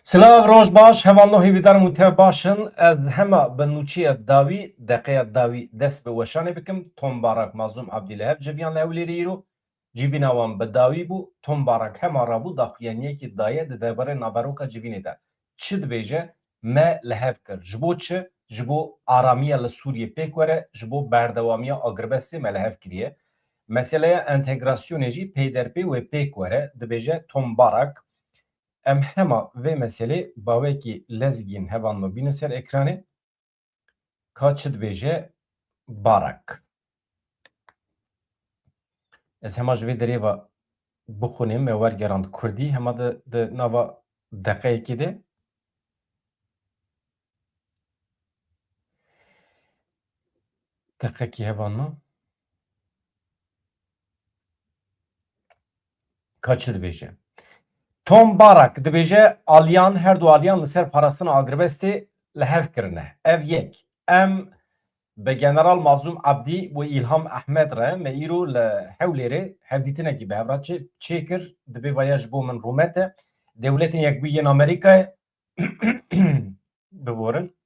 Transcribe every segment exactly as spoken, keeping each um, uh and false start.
Silav, roj baş, hevalno hêvîdar im û tev baş in. Ez hema bi nûçeya dawî, deqeya dawî dest bi weşanê bikim. Tom Barak, Mazlûm Abdî li hev civiyan li Hewlêrê îro. Civîna wan bi dawî bû. Tom Barak hema rabû daxuyaniyekê daye di derbarê naveroka civînê de. Çi dibêje? Me li hev kir. Ji bo çi? Ji bo aramiya li Sûriyê pêk were, ji bo berdewamiya agirbestê me li hev kiriye. Meseleya entegrasyonê jî peyderpey wê pêk were, dibêje Tom Barak. Em hema vê meselê bawekî lezgîn hevalno bînin ser ekranê. Ka çi dibêje Barak? Ez hema ji vê derê ve bixwînim, me wergerand kurdî, hema di, di nava deqeyekê de. Deqekî hevalno. Ka çi dibêje? Tom Barak dibêje, aliyan, her du aliyan li ser parastina agirbestê li hev kirine. Ev yek. Em bi General Mazlûm Abdî û Îlham Ehmed re me îro li Hewlêrê hevdîtinekî bi hev re çê-, çêkir. Dibê vaya ji bo min rûmet e. Dewletên Yekbûyî yên Amerîkayê, biborin.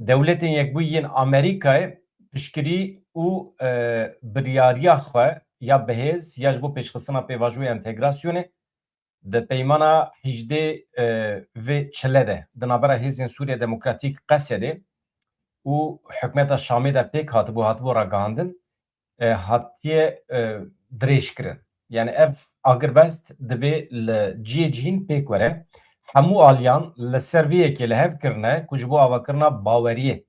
Dewletên Yekbûyî yên Amerîkayê piştgirî û, e, biryariya xwe ya bihêz ya ji bo pêşxistina pêvajoya entegrasyonê di peymana hejdê, e, vê çile de di navbera Hêzên Sûriya Demokratîk, Qesedê, û hikûmeta Şamê de pêk hatibû, hatibû ragihandin, e, hatiye, e, dirêjkirin. Yani ev agirbest dibê li cihê cihîn pêk were. Hemû aliyan li ser vê yekê li hev kirine ku ji bo avakirina baweriyê,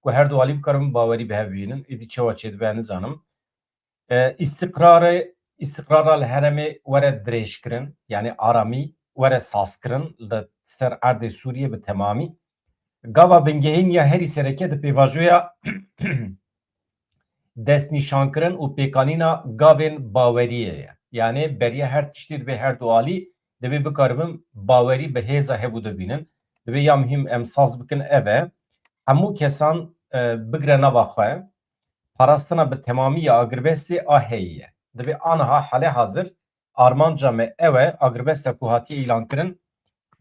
ku her du alî bikarin bawerî bi hev bînin, êdî çawa çêdibe nizanim. E, îstiqrarê, îstiqrara li herêmê were dirêjkirin, yani aramî were sazkirin li ser erdê Sûriyê bi temamî. Gava bingehîn ya herî sereke di pêvajoya destnîşankirin û pêkanîna gavên baweriyê ye. Yani beriya her tiştî dibê her du alî dibê bikaribin bawerî bi hêza hev û dibînin. Dibê ya muhîm em saz bikin ev e. Hemû kesan, e, bigre nava xwe. Parastina bi temamî ya agirbestê a heyî ye. Dibê aniha hale hazir armanca me ew e, agirbesta ku hatiye îlankirin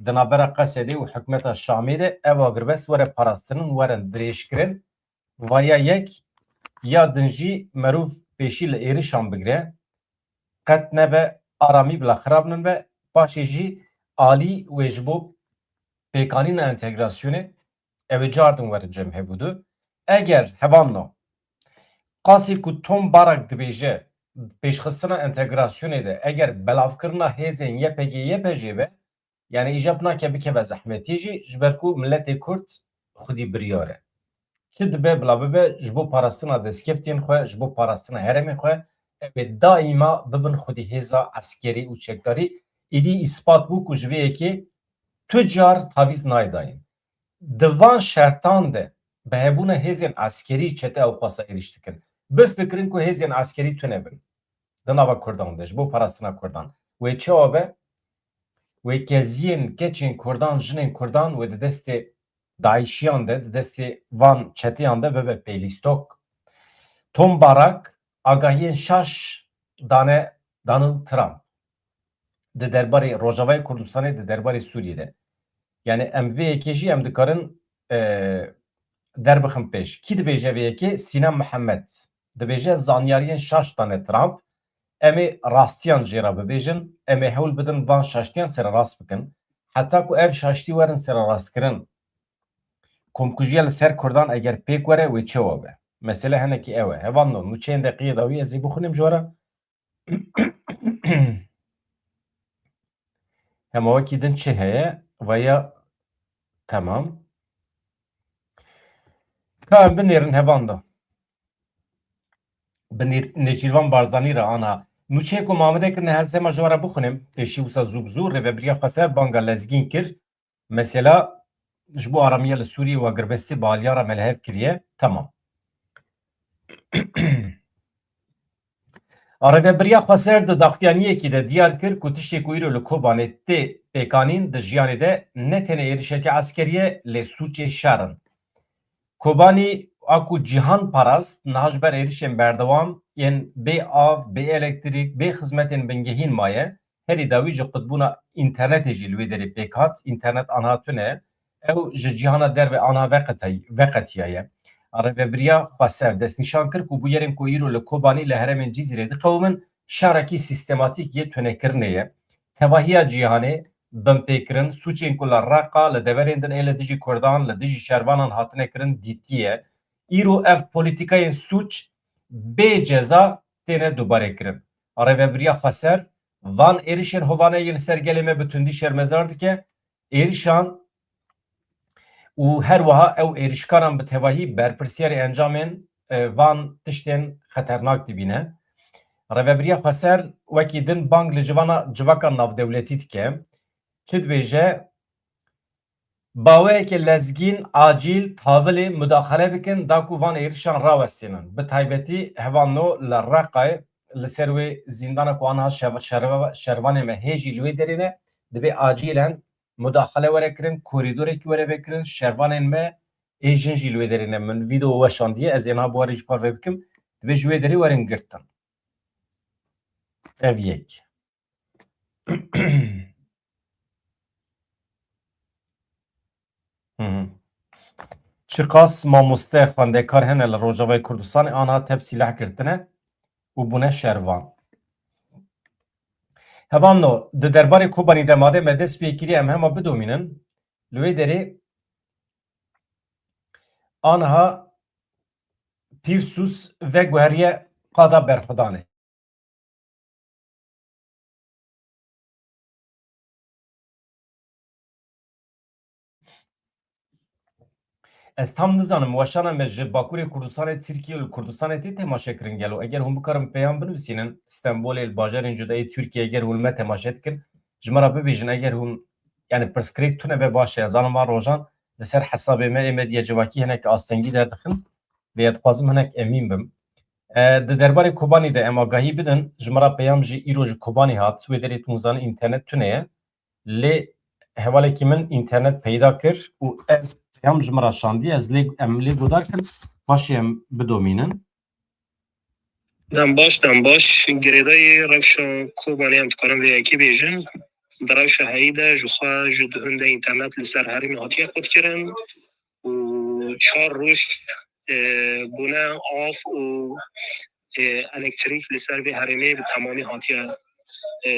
di navbera Qesedê û hikûmeta Şamê de, ev agirbest were parastin, werin dirêjkirin. Vaya yek, ya din jî merûv pêşî li êrişan bigire, qet nebe aramî bila xirab nibe, paşê jî alî wê ji bo pêkanîna entegrasyonê, ew ê cardin werin cem hev û du. Eger hevalno, qasî ku Tom Barak dibêje, pêşxistina entegrasyonê de eger belavkirina hêzên Y P G Y P J be, yani îja bi nake bikeve zehmetî jî, ji ber ku miletê Kurd xwedî biryar e. Çi dibe bila bibe, ji bo parastina destkeftiyên xwe, ji bo parastina herêmê xwe, ew ê daîma bibin xwedî hêza eskerî û çekdarî. Îdî îspat bû ku ji vê yekê tu car tavîz nayê dayîn. Di van şertan de bi hebûna hêzên eskerî çete ew xwasa êrîş dikin. Bifikirin ku hêzên eskerî tune bin di nava Kurdan de ji bo parastina Kurdan. Wê çawa be? Wê keziyên keçên Kurdan, jinên Kurdan wê di destê DAIŞiyan de, di destê van çeteyan de bibe pêlîstok. Tom Barak agahiyên şaş dane Donald Trump di derbarê Rojavayê Kurdistanê, di derbarê Sûriyê de. Yani em vê yekê jî em dikarin, e, derbixin pêş. Kî dibêje vê yekê? Sînan Mihemed dibêje, zanyariyên şaş dane Trump. Em ê rastiyan jê re bibêjin, em ê hewl bidin van şaştiyan sererast bikin. Heta ku ev şaştî werin sererastkirin, komkujiya li ser Kurdan eger pêk were, wê çawa be? Mesele hinekî ew e. Hevalno, nûçeyên deqiyê dawî ez ê bixwînim ji we re. Hema wekî din çi heye? Vaya, temam. Ka em binêrin hevalno. Bi Nêr-, Nêçîrvan Barzanî re ana. Nûçeyê ku Mamedê kirine, ez hema ji we re bixwînim. Pêşî wisa zû bi zû rêvebiriya xweser banga lezgîn kir. Mesela ji bo aramiya li Sûriyê û agirbestê bi aliyan re me li hev kiriye. Temam. A rêvebiriya xweser di daxuyaniyekî de diyar kir ku tiştê ku îro li Kobanê tê pêkanîn di jiyanê de ne tenê êrişeke eskerî ye, lê sûcê şer in. Kobanî a ku cîhan parast, niha ji ber êrişên berdewam yên bê av, bê elektrîk, bê xizmetên bingehîn maye. herî dawî ji qutbûna înternetê jî li wê derê pêk hat. Înternet aniha tune ye. Ew ji cîhana derve aniha veqetay-, veqetiyaye. Rêvebiriya Xweser destnîşan kir ku bûyerên ku îro li Kobanî li herêmên Cizîrê diqewimin şerekî sîstematîk yê tunekirinê ye. Tevahiya cîhanê, binpêkirin, sûcên ku li Reqa, li deverên din ê li dijî Kurdan, li dijî şervanan hatine kirin, dîtiye. Îro ev polîtîkayên sûc bê ceza têne dubarekirin. Rêvebiriya Xweser van êrişên hovane yên li ser gelê me bi tundî şermezar dike. Êrişan û her wiha ew êrişkaran bi tevahî berpirsiyarê encamên, e, van tiştên xeternak dibîne. Rêvebiriya Xweser wekî din bang li civana, civaka navdewletî dike. Çi dibêje? Baweyeke lezgîn acîl tavilê mudaxele bikin da ku van êrişan rawestînin. Bi taybetî hevalno li Reqayê li ser wê zîndana ku aniha şev-, şerva-, şervanê me hê jî li wê derê ne, dibê acîlen mudaxele were kirin, korîdorekî were vekirin, şervanên me ê jin jî li wê derê ne. Min vîdeo weşandiye, ez ê niha bi we re jî parve bikim. Dibê ji wê derê werin girtin. Ev yek. Hı hı. Çiqas mamoste xwendekar hene li Rojavayê Kurdistanê aniha tev sîleh girtine û bûne şervan. Hevalno, di derbarê Kobanî de madê me dest pê kiriye, em hema bidomînin. Li wê derê aniha Pîrsûs veguheriye qada berxwedanê. Ez tam nizanim, weşana me ji Bakurê Kurdistanê, Tirkiye û li Kurdistanê tê temaşe kirin gelo? Eger hûn bikarin peyam binivîsînin, Stenbolê, li bajarên cuda yê Tirkiye, eger hûn me temaşe dikin, ji me re bibêjin, eger hûn, yani, pirsgirêk tune be, baş e. Ez zanim van rojan li ser hesabê me ê Medya Civakî hinek astengî derdixin, lê ez dixwazim hinek emîn bim. E, di derbarê Kobanî de em agahî bidin, ji me re peyam jî îro ji Kobanî hat, wê derê tu zanin înternet tune ye. Lê hevalekî min înternet peyda kir û ev peyam ji min re şandiye. Ez lê, em lê guhdar kin, paşê em bidomînin. Dem baş, dem baş. Girêdayî rewşa Kobanê em dikarin vê yekê bêjin. Di rewşa heyî de ji xwe ji duhun de înternet li ser herêmê hatiye qutkirin û çar roj, e, bûne av û, e, elektrîk li ser vê herêmê bi temamî hatiye, e,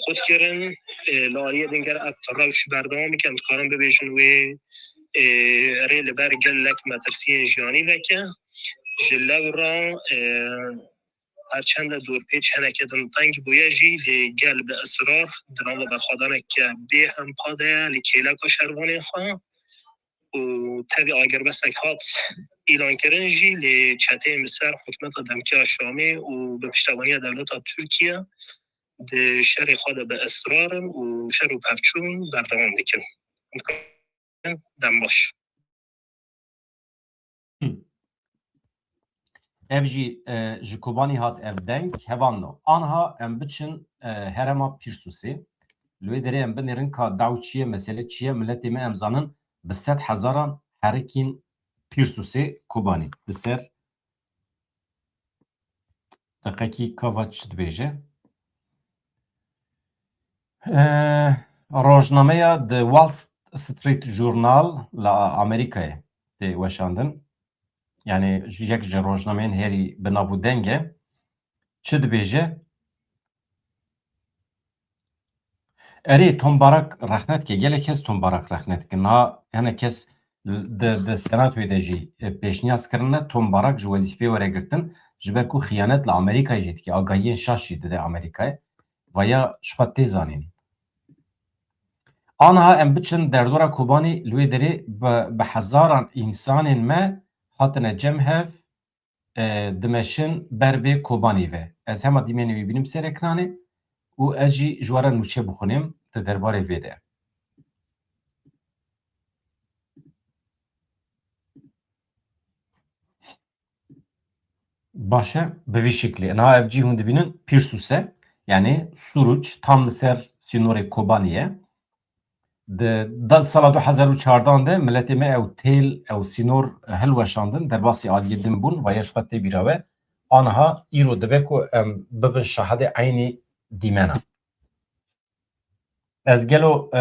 qutkirin. E, li aliyê din ger ev rewş berdewam bike, em dikarin bibêjin wê, e, rê li ber gelek metirsiyên jiyanî veke. Ji lewra, e, her çende dorpêç hineke din teng bûye jî, lê gel bi israr di nava berxwedaneke bê hempa de ye li kêleka şervanên xwe û tevî agirbestek hat îlankirin jî, lê çeteyên bi ser hikûmeta demkî ya Şamê û bi piştevaniya dewleta Tirkiye di şerê xwe de bi israr in û şer û pevçûn berdewam dikin. Dem baş. Hı. Ev jî, e, ji Kobanî hat ev deng. Hevalno, aniha em biçin, e, herêma Pîrsûsê. Li wê derê em binêrin ka daw çi ye, mesele çi ye, miletê me, em zanin, bi sed hezaran herikîn Pîrsûsê Kobanî. Li ser Deqekî kava çi dibêje? Eh, rojnameya The Wall Street Journal li Amerîkayê tê weşandin. Yani yek ji rojnameyên herî bi nav û deng e. Çi dibêje? Erê, Tom Barak rexne dike. Gelek kes Tom Barak rexne dikin. Niha hene kes di, di senatoyê de jî, e, pêşniyaz kirine Tom Barak ji wezîfê were girtin. Ji ber ku xiyanet li Amerîkayê jî dike. Agahiyên şaş jî dide Amerîkayê. Vaya ji xwe tê zanîn. Aniha em biçin derdora Kobanî, li wê derê bi, bi hezaran însanên me hatine cem hev, e, dimeşin ber vê Kobanî ve. Ez hema dîmenê wî bînim ser ekranê û ez jî ji we re nûçe bixwînim di derbarê vê de. Baş e, bi vî şiklî. Niha ev cî hûn dibînin Pîrsûs e. Yani Suruç tam li ser sînorê Kobanî ye. Di da-, sala du hezar û çardan de miletê me ew têl, ew sînor hilweşandin, derbasî aliyê din bûn, vaya ji xwe tê bîra we. Aniha îro dibe ku em bibin şahidê eynî dîmena. Ez gelo, e,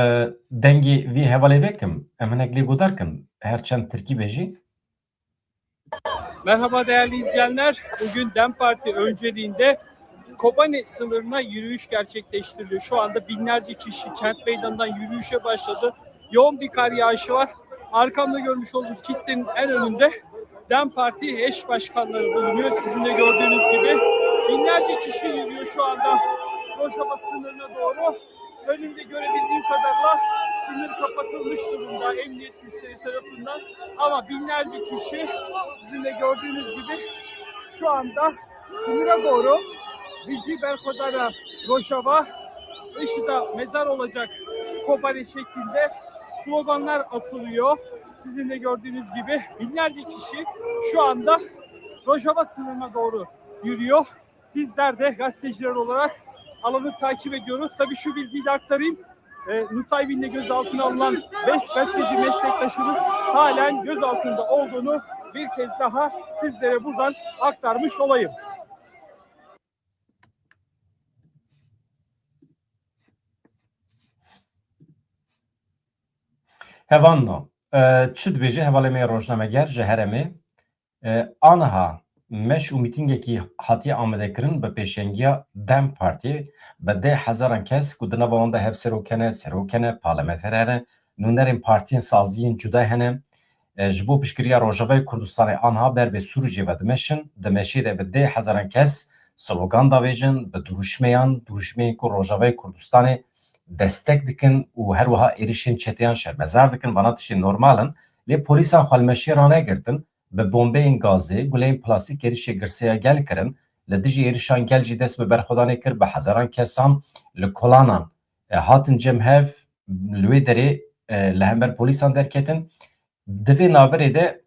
dengê vî hevalê vekim? Em hinek lê guhdar kin, her çend tirkî bêjî. Merhaba değerli izleyenler. Bugün DEM Parti önceliğinde Kobani sınırına yürüyüş gerçekleştiriliyor. Şu anda binlerce kişi kent meydanından yürüyüşe başladı. Yoğun bir kar yağışı var. Arkamda görmüş olduğunuz kitlenin en önünde DEM Parti eş başkanları bulunuyor. Sizin de gördüğünüz gibi binlerce kişi yürüyor şu anda Rojava sınırına doğru. Önümde görebildiğim kadarıyla sınır kapatılmış durumda emniyet güçleri tarafından. Ama binlerce kişi sizin de gördüğünüz gibi şu anda sınıra doğru Vijî berxwedana Rojava, Îşita mezar olacak Kobane şeklinde sloganlar atılıyor. Sizin de gördüğünüz gibi binlerce kişi şu anda Rojava sınırına doğru yürüyor. Bizler de gazeteciler olarak alanı takip ediyoruz. Tabii şu bilgiyi de aktarayım. E, Nusaybin'de gözaltına alınan beş gazeteci meslektaşımız halen gözaltında olduğunu bir kez daha sizlere buradan aktarmış olayım. Hevalno, e, çi dibêje hevalê me rojnameger ji herêmê? E, aniha meş û mîtîngekî hatiye amadekirin bi pêşengiya DEM Partiyê, bi deh hezaran kes ku di nava wan de hevserok hene, serok hene, parlamenter hene, nûnerên partiyên saziyên cuda hene. E, ji bo piştgiriya Rojavayê Kurdistanê aniha ber bi Sûrûcê ve dimeşin. Di meşê de bi deh hezaran kes slogan davêjin, bi duruşmeyan, duruşmeyên ku Rojavayê Kurdistanê destek dikin û her wiha êrişên çeteyan şermezar dikin. Vana tiştên normal in. Lê polîsan xwe li meşê ranegirtin. Bi bombeyên gazê, guleyên plastîk êrişê girseya gel kirin. Li dijî êrişan gel jî dest bi berxwedanê kir, bi hezaran kesan li kolanan, e, hatin cem hev, li wê derê, e, li hember polîsan derketin. Di vê navberê de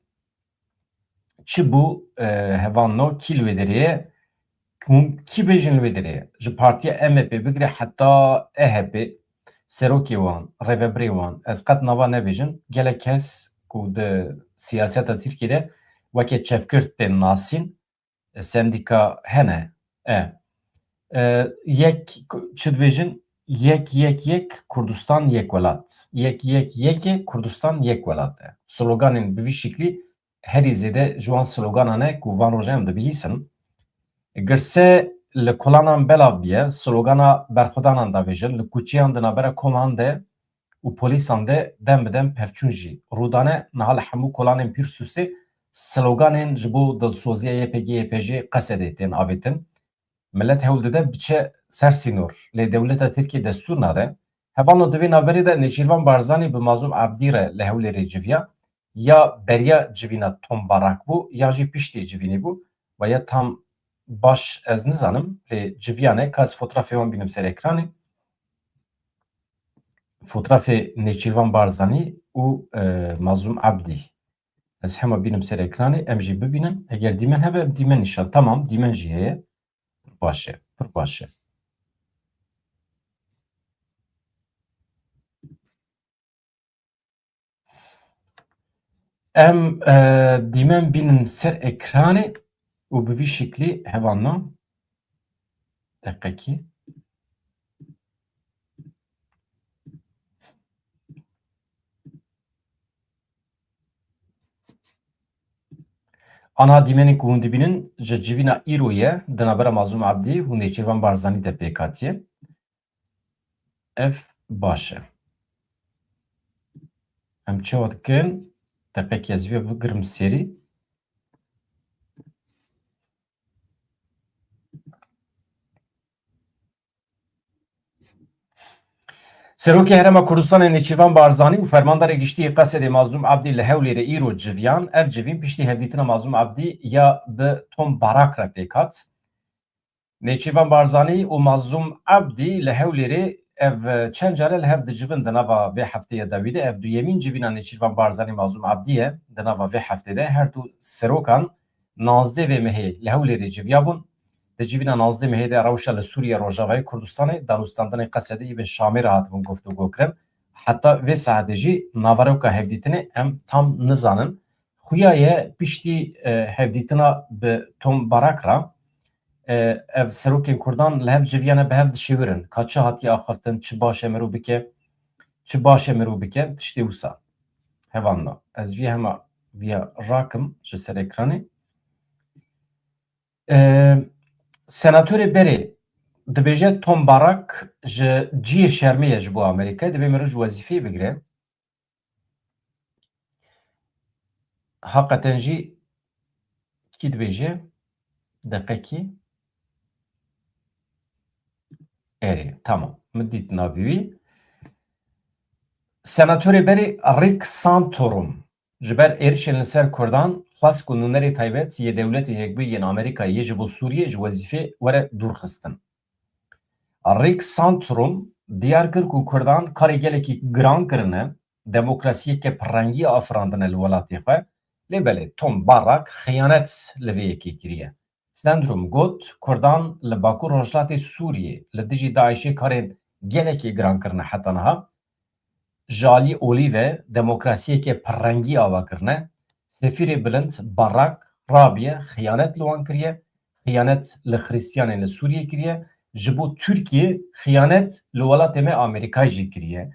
çi bû, e, hevalno, kî li wê derê ye? Hûn kî bêjin li wê derê? Ji partiya M H P bigire heta E H P, serokê wan, rêvebirê wan, ez qet nava nebêjin. Gelek kes ku di siyaseta Tirkiyê de weke çepgir tên nasîn, e, sendîka hene. E, e, yek, çi dibêjin? Yek, yek, yek, Kurdistan yek welat. Yek, yek, yekê, Kurdistan yek welat e. Sloganên bi vî şiklî herî zêde ji wan sloganan e ku van rojan em dibihîsin. Girse li kolanan belav biye, slogana berxwedanan davêjin, li kuçeyan di navbera koman de û polîsan de dem bi dem pevçûn jî rû dane. Niha li hemû kolanên Pîrsûsê sloganên ji bo dilsoziya Y P G Y P J Qesedê tên avêtin. Milet hewl dide biçe ser sînor, lê dewleta Tirkiyê destûr nade. Hevalno, di vê navberê de Nêçîrvan Barzanî bi Mazlûm Ebdî re li Hewlêrê civiya, ya beriya civîna tombarak bû, ya jî piştî civînê bû. Ve ya tam baş ez nizanim, lê civiyane, ka ez fotrafê wan bînim ser ekranê. Fotrafê Nêçîrvan Barzanî û, e, Mazlûm Ebdî. Ez hema bînim ser ekranê, em jî bibînin. Eger dîmen hebe, em dîmen nîşan. Tamam, dîmen jî heye. Pir baş e, pir baş e. Em, e, dîmen bînin ser ekranê û bi vî şiklî hevalno. Deqekî. Ana dîmenên ku hûn dibînin ji civîna îro ye, di navbera Mazlûm Ebdî û Nêçîrvan Barzanî de pêk hatiye. Ev baş e. Em çawa dikin? Deqekî ez vê bigirim serî. Serokê Herêma Kurdistanê Nêçîrvan Barzanî û Fermandarê Giştî yê Qesedê Mazlûm Ebdî li Hewlêrê îro civiyan. Ev civîn piştî hevdîtina Mazlûm Ebdî ya bi Tom Barak re pêk hat. Nêçîrvan Barzanî û Mazlûm Ebdî li Hewlêrê ev çend care li hev dicivin di nava vê hefteyê dawî de. Ev duyemîn civîna Nêçîrvan Barzanî Mazlûm Ebdî ye di nava vê heftê de. Her du serokan nazdeh vê mehê li Hewlêrê civiyabûn. Di civîna nazdeh mehê de rewşa li Sûriye, Rojavayê Kurdistanê, danûstandinên Qesedê î bin Şamê re hatibûn guftûgokirin. Heta vê saetê jî naveroka hevdîtinê em tam nizanin. Xuya ye piştî, e, hevdîtina bi Tom Barak re e, ev serokên Kurdan li hev civiyane bi hev dişêwirin. Ka çi hatiye axaftin, çi baş e mirov bike, çi baş e mirov bike, tiştê wisa. Hevalno. Ez vî hema viya rakim ji ser ekranê. E, senatorê berê dibêje Tom Barak ji ciyê şermê ye ji bo Amerîkayê, divê mirov ji wezîfeyê bigire. Haqeten jî kî dibêje? Deqekî. Erê, tamam. Min dît navê wî. Senatorê berê Rick Santorum ji ber êrişên li ser Kurdan xwest ku nûnerê taybet yê Dewletê Yekbûyî yên Amerîkayê yê ji bo Sûriyê ji wezîfê were dûrxistin. Rick Santorum diyar kir ku Kurdan karê gelekî giran kirine, demokrasiyeke pirrengî afirandine li welatê xwe, lê belê Tom Barak xiyanet li vê yekê kiriye. Santorum got, Kurdan li Bakur Rojhilatê Sûriyê li dijî DAIŞê karên gelekî giran kirine heta niha. Ji alî olî ve demokrasiyeke pirrengî ava kirine. Sefîrê bilind Barak rabiye, xiyanet li wan kiriye, xiyanet li Xristiyanên li Sûriyê kiriye, ji bo Tirkiyê xiyanet li welatê me Amerîkayê jî kiriye.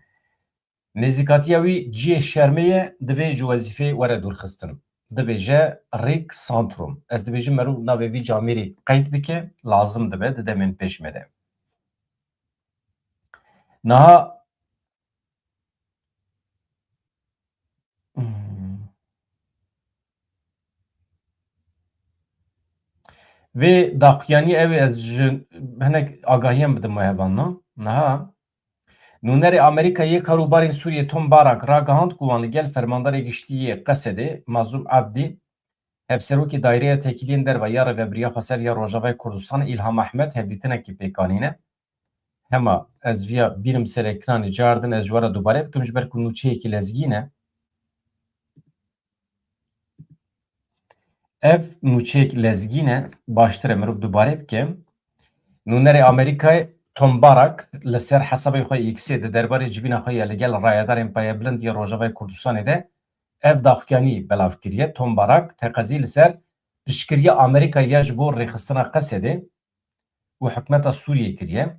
Nêzîkatiya wî ciyê şermê ye, divê ji wezîfeyê were dûrxistin. Dibêje Rick Santorum. Ez dibêjim meriv navê vî camêrî qeyd bike, lazim dibe di demên pêş me de. Niha Hmm. Vê daxuyanî ew ê ez ji hinek agahiyan bidim we hevalno. Niha nûnerê Amerîka yê karûbarên Sûriyê Tom Barak ragihand ku wan li gel fermandarê giştî yê Qesedê Mazlûm Abdî, hevserokê Daîreya Tekîliyên Derve ya Rêvebiriya Xweser ya Rojavayê Kurdistanê Îlham Ehmed hevdîtinekî pêk anîne. Hema ez viya bînim ser ekranê, car din ez ji we re dubare bikim, ji ber ku nûçeyekî lezgîn e. Ev nûçeyek lezgîn e, baştir e mirov dubare bike. Nûnerê Amerîkayê Tom Barak li ser hesabê xwe X-ê di derbarê civîna xwe ya li gel rayedarên payebilind ya Rojavayê Kurdistanê de ev daxuyanî belav kiriye. Tom Barak teqezî li ser piştgiriya Amerîkayê ya ji bo rêxistina Qesedê û hikûmeta Sûriyê kiriye.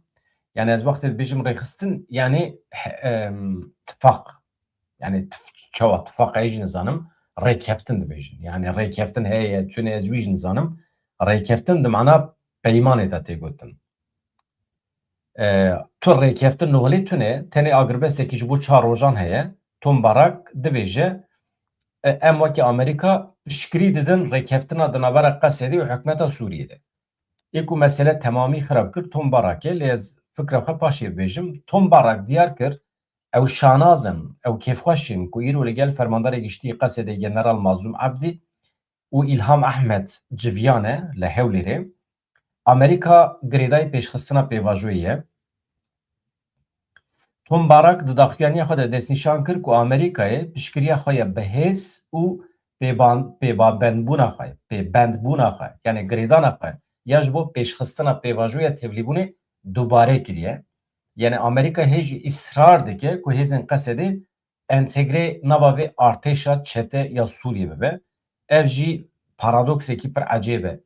Yani ez wextê dibêjim rêxistin, yani, he-, em, tifaq. Yani tif-, çawa tifaq, ez jî nizanim. Rêkeftin dibêjin. Yani rêkeftin heye, tune, ez wî jî nizanim. Rêkeftin di mana peymanê de tê gotin. E, tu rêkeftin nuhilê tune, tenê agirbestekî ji bo çar rojan heye. Tom Barak dibêje, e, em wekî Amerîka piştgirî didin rêkeftina di navbera Qesedê û hikûmeta Sûriyê de. Ê ku mesele temamî xirab kir, Tom Barak e, lê ez fikra xwe paşê bibêjim. Tom Barak diyar kir, ew şanaz in, ew kêfxweş in ku îro li gel fermandarê giştî Qesedê General Mazlûm Ebdî û Îlham Ehmed civiyane li Hewlêrê. Amerîka girêdayî pêşxistina pêvajoyê ye. Tom Barak di daxuyaniya xwe de destnîşan kir ku Amerîkayê piştgiriya xwe ya bi hêz û pêban-, pêbabendbûna xwe, pêbendbûna xwe, yani girêdana xwe ya ji bo pêşxistina pêvajoya tevlîbûnê dubare kiriye. Yani Amerîka hê jî îsrar dike ku hêzên Qesedê entegre nava vê artêşa çete ya Sûriyê bibe. Ev jî paradoksekî pir ecêb e.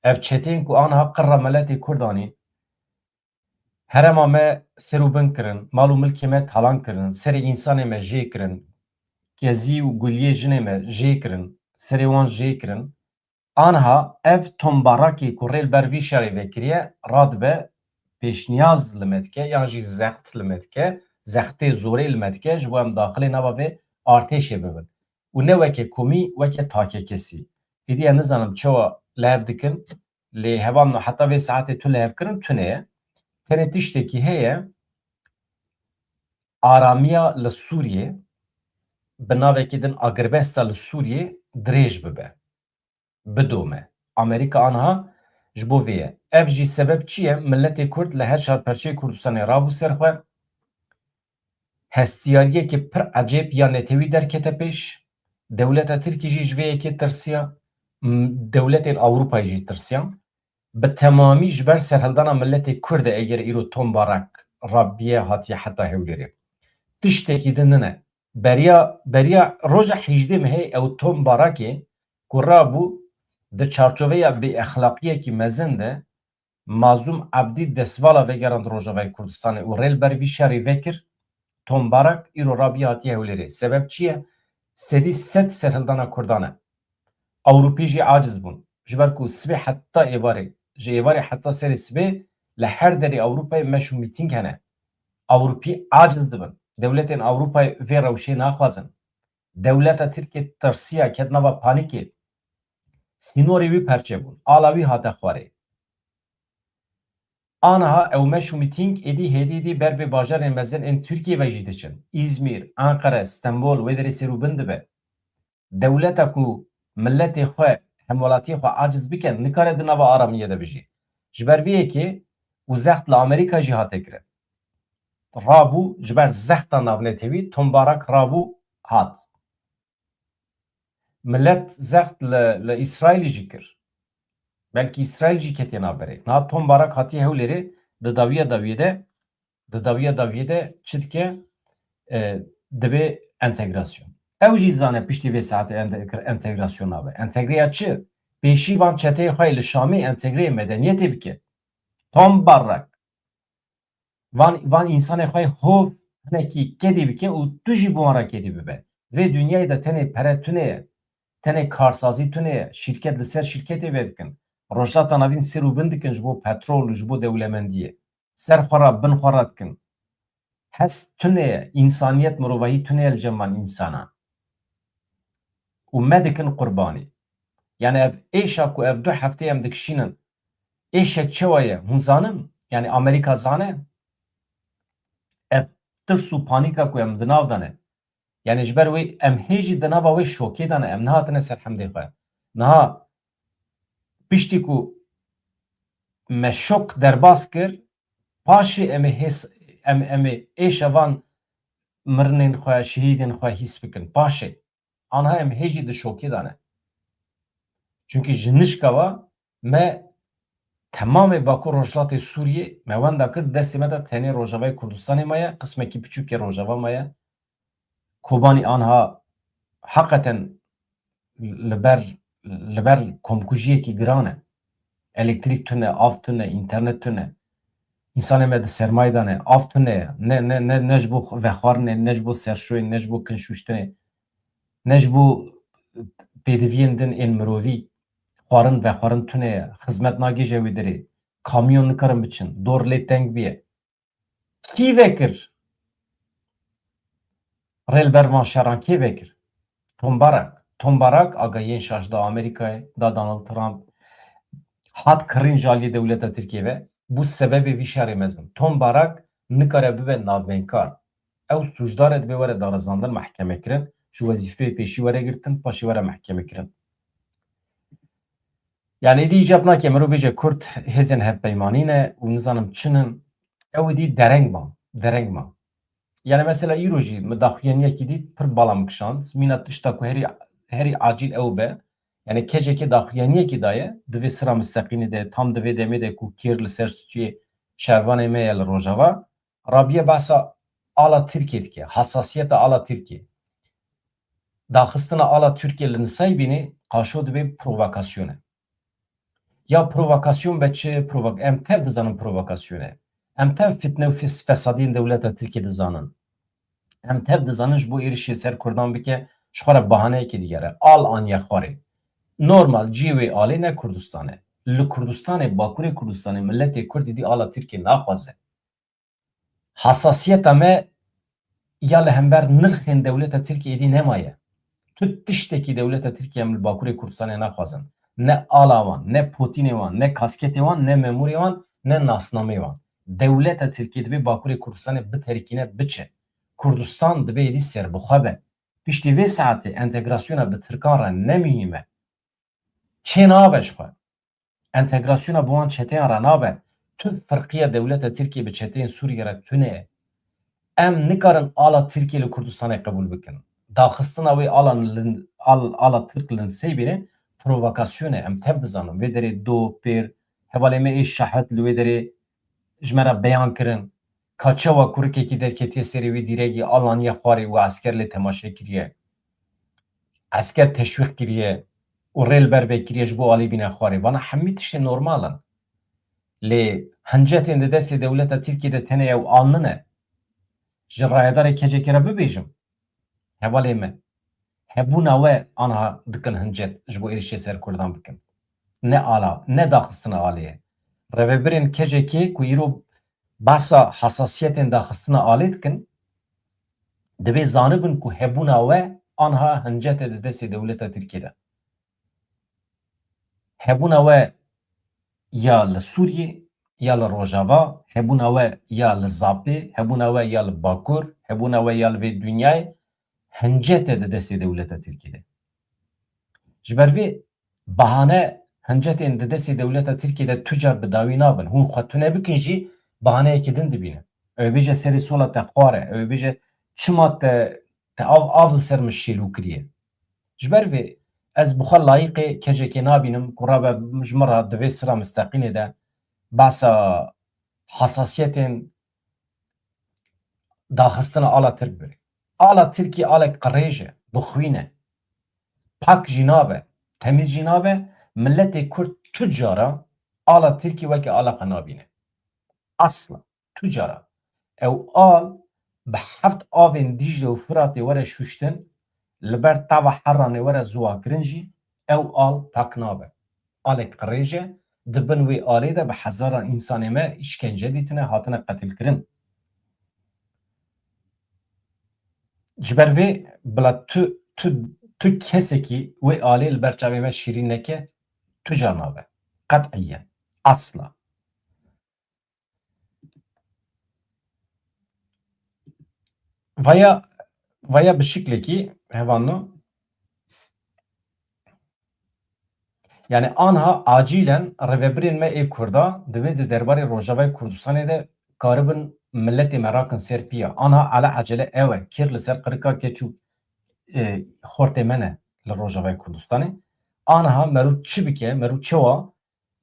Ev çeteyên ku aniha qirra miletê Kurd anîn, herêma me ser û bin kirin, mal û milkê me talan kirin, serê însanê me jê kirin, kezî û guliyê jinê me jê kirin, serê wan jê kirin. Aniha ev Tom Barakê ku rê li ber vî şerê vekiriye, radibe pêşniyaz li me dike, yan jî zext li me dike, zextê zorê li me dike, ji bo em daxilê nava vê artêşê bibin. Û ne weke komî, weke takekesî. Êdî ez nizanim çawa li hev dikin, lê hevalno heta vê saetê tu lihevkirin tune ye. Tenê tiştekî heye, aramiya li Sûriyê, bi navekî din agirbesta li Sûriyê dirêj bibe. Bidome. Amerîka aniha ji bo vê ye. Ev jî sebeb çi ye? Miletê Kurd li her çar perçeyê Kurdistanê rabû ser xwe. Hestiyariyekê pir ecêb ya netewî derkete pêş. Dewleta Tirkî jî ji vê yekê tirsiya. M-, dewletên Ewropayê jî tirsiyan. Bi temamî ji ber serhildana miletê Kurd e eger îro Tom Barak rabiye hatiye heta Hewlêrê. Tiştekî din nine. Beriya, beriya roja hejdê mehê ew Tom Barakê ku rabû di çarçoveya bêexlaqiyekî mezin de Mazlûm Ebdî destvala vegerand Rojavayê Kurdistanê û rê li ber vî şerî vekir, Tom Barak îro rabiye hatiye Hewlêrê. Sebeb çi ye? Sedî sed serhildana Kurdan e. Ewropî jî aciz bûn. Ji ber ku sibê heta êvarê, ji êvarê heta serê sibê li her derê Ewropayê meş û mîtîng hene. Ewropî aciz dibin. Dewletên Ewropayê vê rewşê naxwazin. Dewleta Tirkiyê tirsiya, ket nava panîkê. Sînorê wî perçe bûn. Ala wî hate xwarê. Aniha ew meş û mîtîng êdî hêdî dî ber bi bajarên mezin ên Tirkiyê ve jî diçin. Îzmîr, Enqere, Stenbol, wê derê sêr û bin dibe. Dewleta ku miletê xwe, hemwelatiyê xwe aciz bike, nikare di nava aramiyê de bijî. Ji ber vê yekê û zext li Amerîka jî hate kirin. Rabû, ji ber zexta navnetewî, Tom Barak rabû hat. Milet zext li, li Îsraîlî jî kir. Belkî Îsraîl jî ketiye navberê. Niha Tom Barak hatiye Hewlêrê, di dawiya dawiyê de, di dawiya dawiyê de çi dike? E, dibe entegrasyon. Ew jî zane piştî vê saetê ente-, entegrasyon nabe. Entegreya çi? Pêşî van çeteyê xwe yê li Şamê entegreyê medeniyetê bike. Tom Barak. Van, van însanê xwe hov hinekî kedî bike û tu jî bi wan re kedî bibe. Vê dinyayê de tenê pere tune ye. Tenê karsazî tune ye. Şîrket li ser şîrketê vedikin. Rojhilata Navîn sêr û bin dikin ji bo petrol û ji bo dewlemendiyê. Ser xwe re, bin xwe re dikin. Hest tune ye. Însaniyet, mirovahî tune ye li cem van însanan. Û me dikin qurbanî. Yani ev êşa ku ev du heftê em dikişînin, êşek çawa ye? Hûn zanin? Yani Amerîka zane? Ev tirs û panîka ku em di nav de ne. Yani ji ber wê em hê jî di nava wê şokê de ne. Em nehatine ser hemdê xwe. Niha piştî ku me şok derbas kir, paşê em ê hês-, em, em ê êşa van mirinên xwe, şehîdên xwe hîs bikin. Paşê. Aniha em hê jî di şokê de ne. Çunkî ji nişka ve me temamê Bakur Rojhilatê Sûriyê me wenda kir, destê me de tenê Rojavayê Kurdistanê maye, qismekî piçûkê Rojava maye. Kobanî aniha heqeten li ber, li ber komkujiyekî giran e. Elektrîk tune, av tune, înternet tune. Însanê me di sermayê de ne, av tune ye. Ne, ne, ne, ne ji bo vexwarinê, ne ji bo serşoyê, ne ji bo kin şûştinê, ne ji bo pêdiviyên din ên mirovî. Xwarin, vexwarin tune ye. Xizmet nagêje wê derê. Kamyon nikarin biçin. Dor lê teng biye. Kî vekir? Rê li ber van şeran kê vekir? Tom Barak. Tom Barak agahiyên şaş da Amerîkayê, da Donald Trump. Hat kirîn ji aliyê dewleta Tirkiyê ve. Bû sebebê vî şerê mezin. Tom Barak nikare bibe navbeynkar. Ew sûcdar e, divê were darizandin, mehkeme kirin. Ji wezîfeyê pêşî were girtin, paşê were mehkeme kirin. Yani êdî îcab nake mirov bêje Kurd hêzên hevpeymanî ne û nizanim çi nin. Ew êdî dereng ma, dereng ma. Yani mesela îro jî min daxuyaniyekî dît, pir bala min kişand. Mîna tişta ku herî, herî acîl ew be. Yani kecekê daxuyaniyekî daye, di vê sira misteqîmê de, tam di vê demê de ku kêr li ser stûyê şervanê me ye li Rojava, rabiye behsa ala Tirkiyê dike, hasasiyeta ala Tirkiyê. Daxistina ala Tirkiyê li Nisaybînê qaşo dibe provokasyon e. Ya provokasyon be çi? Provok-, em tev dizanin provokasyon e. Em tev fitne û fes-, fesadiyên dewleta Tirkiyê dizanin. Em tev dizanin ji bo êrişê ser Kurdan bike, ji xwe re bahaneyekê digere. Al aniye xwarê. Normal, cihê wê alê ne Kurdistan e. Li Kurdistanê, Bakurê Kurdistanê, miletê Kurd êdî ala Tirkiyê naxwaze. Hasasiyeta me ya li hember nirxên dewleta Tirkiyê êdî nemaye. Tu tiştekî dewleta Tirkiyê em li Bakurê Kurdistanê naxwazin. Ne ala wan, ne potînê wan, ne kasketê wan, ne memûrê wan, ne nasnameyê wan. Dewleta Tirkiyê divê Bakurê Kurdistanê biterikîne, biçe. Kurdistan divê êdî serbixwe be. Piştî vê saetê entegrasyona bi Tirkan re ne muhîm e. Çê nabe ji xwe. Entegrasyona bi wan çeteyan re nabe. Tu firqiya dewleta Tirkiyê bi çeteyên Sûriyê re tune ye. Em nikarin ala Tirkiyê li Kurdistanê qebûl bikin. Daxistina wê ala li, al, ala Tirk li Niseybînê provokasyon e. Em tev dizanin. Vê derê do, pêr, hevalê me ê şehid li wê derê ji me re beyan kirin. Ka çawa kurikekî derketiye serê wî dîregî alaniye xwarê û esker lê temaşe kiriye. Esker teşwîq kiriye û rê li ber vekiriye ji bo alî bîne xwarê. Vana hemî tiştê normal in. Lê hincetên di destê dewleta Tirkiyê de tenê ew al nine. Ji rayedarê K C K re bibêjim, hevalê me, hebûna we anha dikin hincet ji bo êrişê ser Kurdan bikin. Ne ala, ne daxistina alê ye. Rêvebirên K C K ku îro behsa hesasiyetên daxistina alê dikin, divê zanibin ku hebûna we anha hincet e di destê dewleta Tirkiyê de. Hebûna we ya li Sûriyê, ya li Rojava, hebûna we ya li Zapê, hebûna we ya li Bakur, hebûna we ya li vê dinyayê, hincet e di destê dewleta Tirkiyê de. Ji ber vê bahane hincetên di destê dewleta Tirkiyê de tu car bi dawî nabin. Hûn xwe tune bikin jî bahaneyekî din dibînin. Ew ê bêje serê sola te xwar e, ew ê bêje çima te, te av, av li ser min şêlû kiriye. Ji ber vê ez bi xwe layîqê K C K nabînim ku rabe ji min re di vê sira misteqînê de behsa hesasiyetên daxistina ala Tirk bike. Ala Tirkî alek qirêj e, bi xwîn e. Pak jî nabe, temîz jî nabe, miletê Kurd tu cara ala Tirkî weke ala xwe nabîne. Asla, tu cara. Ew al bi heft avên Dîcle û Firatê were şuştin, li ber tava Heranê were ziwakirin jî, ew al pak nabe. Alek qirêj e, di bin wê alê de bi hezaran însanê me îşkence dîtine, hatine qetilkirin. Ji ber vê bila tu, tu, tu kesekî wê alê li ber çavê me şîrîn neke, tu car nabe. Qet'iyen. Asla. Vaya, vaya bi şiklekî hevalno. Yani anha acilen rêvebirên me ê Kurda divê di derbarê Rojavayê Kurdistanê de karibin miletê me rakin ser piya. Anha ala ecele ew e, kêr li ser qirika keç û, e, xortê me ne li Rojavayê Kurdistanê. Anha merû çi bike, merû çewa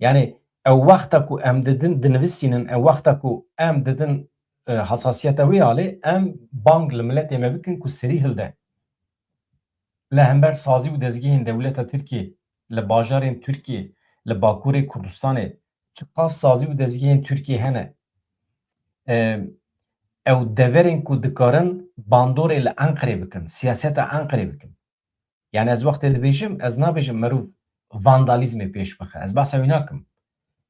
Yani ew wexta ku em didin dinivisînin, ew wexta ku em didin, e, hesasiyeta wê alê, em bang li miletê me bikin ku serî hilde. Li hember sazî û dezgehên dewleta Tirkiyê, li bajarên Tirkiyê, li Bakurê Kurdistanê, çiqas sazî û dezgehên Tirkiyê hene, e, ew deverên ku dikarin bandorê li Enqerê bikin, siyaseta Enqerê bikin. Yani ez wextê dibêjim, ez nabêjim merûv vandalîzmê pêş bixe. Ez behsa wî nakim.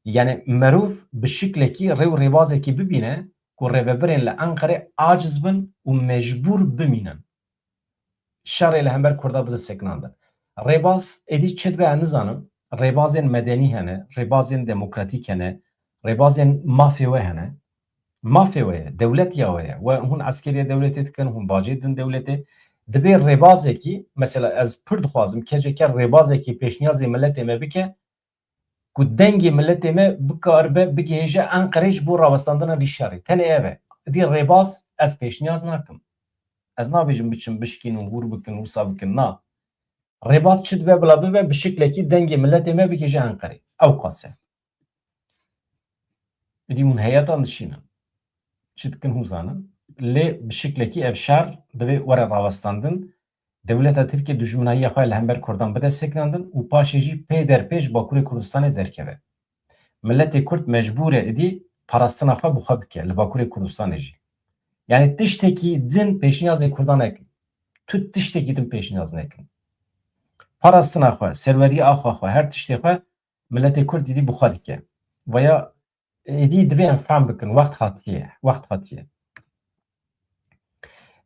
Yani merûv bi şiklekî rê û rêbazekî bibîne ku rêvebirên li Enqerê aciz bin û mecbûr bimînin. Şerê li hember Kurda bide sekinandin. Rêbaz êdî çi dibe ez nizanim. Rêbazên medenî hene, rêbazên demokratîk hene, rêbazên mafê we hene. Mafê we ye, dewlet ya we ye. We hûn eskeriya dewletê dikin, hûn bacê din dewletê. Dibê rêbazekî, mesela ez pir dixwazim K C K rêbazekî pêşniyazê miletê me bike, ku dengê miletê me bikaribe bigihêje Enqerê ji bo rawestandina vî şerê. Tenê ev e. Dî rêbaz ez pêşniyaz nakim. Ez nabêjim biçin bişkînin, hûr bikin, wisa bikin. Na. Rêbaz çi dibe bila bibe, bi şiklekî dengê miletê me bigihêje Enqerê. Ew qas e. Êdî hûn heyeta nişînin. Çi dikin hûn zanin. Lê bi şiklekî ev şer divê were rawestandin. Dewleta Tirkiyê dijminahiya xwe li hember Kurdan bide sekinandin û paşê jî pê der pê ji Bakurê Kurdistanê derkeve. Miletê Kurd mecbûr e êdî parastina xwe bi xwe bike li Bakurê Kurdistanê jî. Yani tiştekî din pêşniyazê Kurdan nekin. Tu tiştekî din pêşniyaz nekin. Parastina xwe, serweriya axa xwe, her tiştê xwe miletê Kurd êdî bi xwe dike. Veya êdî divê em fehm bikin, wext hatiye, wext hatiye.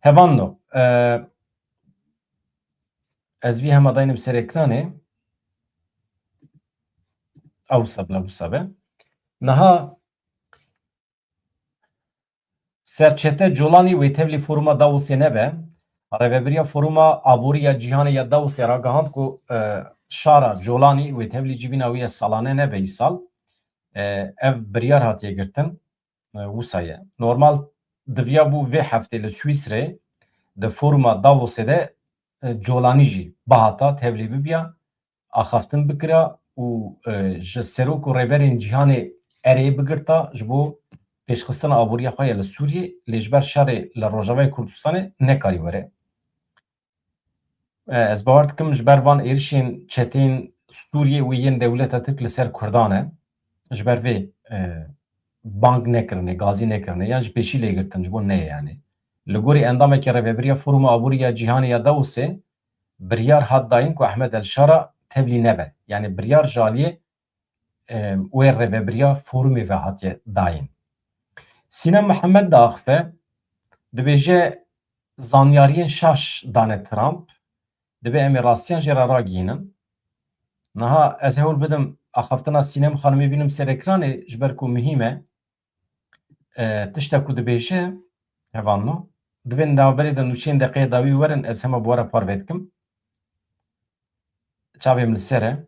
Hevalno, e, ez vî hema daynim ser ekranê. Ewsa bila, wisa be. Niha Serçete Colanî wê tevlî foruma Davosê nebe. Rêvebiriya Foruma Aborî ya Cîhanê ya Davosê ragihand ku, e, şara Colanî wê tevlî civîna wî ya salane nebe îsal. E, ev biryar hatiye girtin, e, wisa ye. Normal diviya bû vê heftê li Swîsrê di foruma Davosê de, e, Colanî jî bihata tevlî bibiya. axaftin bikira û, e, ji serok û rêberên cîhanê erê bigirta ji bo pêşxistina aboriya xwe ya li Sûriyê, lê ji ber şerê li Rojavayê Kurdistanê nekarî were. E, ez bawer dikim ji ber van êrişên çetên Sûriyê û yên dewleta Tirk li ser Kurdan e. Ji ber vê, e, bang nekirine, gazî nekirine, yan ji pêşî lê girtin, ji bo neyê yanî. Li gorî endamekî Rêvebiriya Foruma Aborî ya Cîhanê ya Davosê biryar hat dayîn ku Ehmed El Şara tevlî nebe. Yanî biryar ji aliyê, e, wê rêvebiriya forumê ve hatiye dayîn. Sînem Mihemed diaxife, dibêje zanyariyên şaş dane Trump, dibê em ê rastiyan jê re ragihînin. Niha ez hewl bidim axaftina Sînem Xanimê bînim ser ekranê, ji ber ku muhîm e. E, tişta ku dibêje, hevalno, divê navberê de nûçeyên deqeyê dawî werin, ez hema bi we re parve dikim. Çavê min li ser e.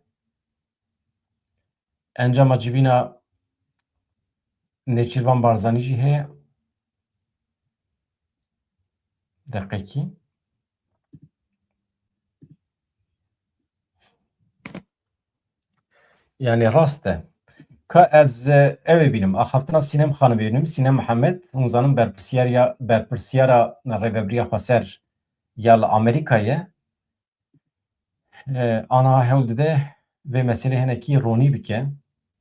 Encama civîna Nêçîrvan Barzanî jî heye. Deqekî. Yanî rast e. Ka ez, e, ew ê bînim. Axaftina Sînem Xanimê bînim. Sînem Mihemed, hûn zanin berpirsiyar ya, berpirsiyara Rêvebiriya Xweser ya li Amerîka ye. E, aniha hewl dide vê meselê hinekî ronî bike.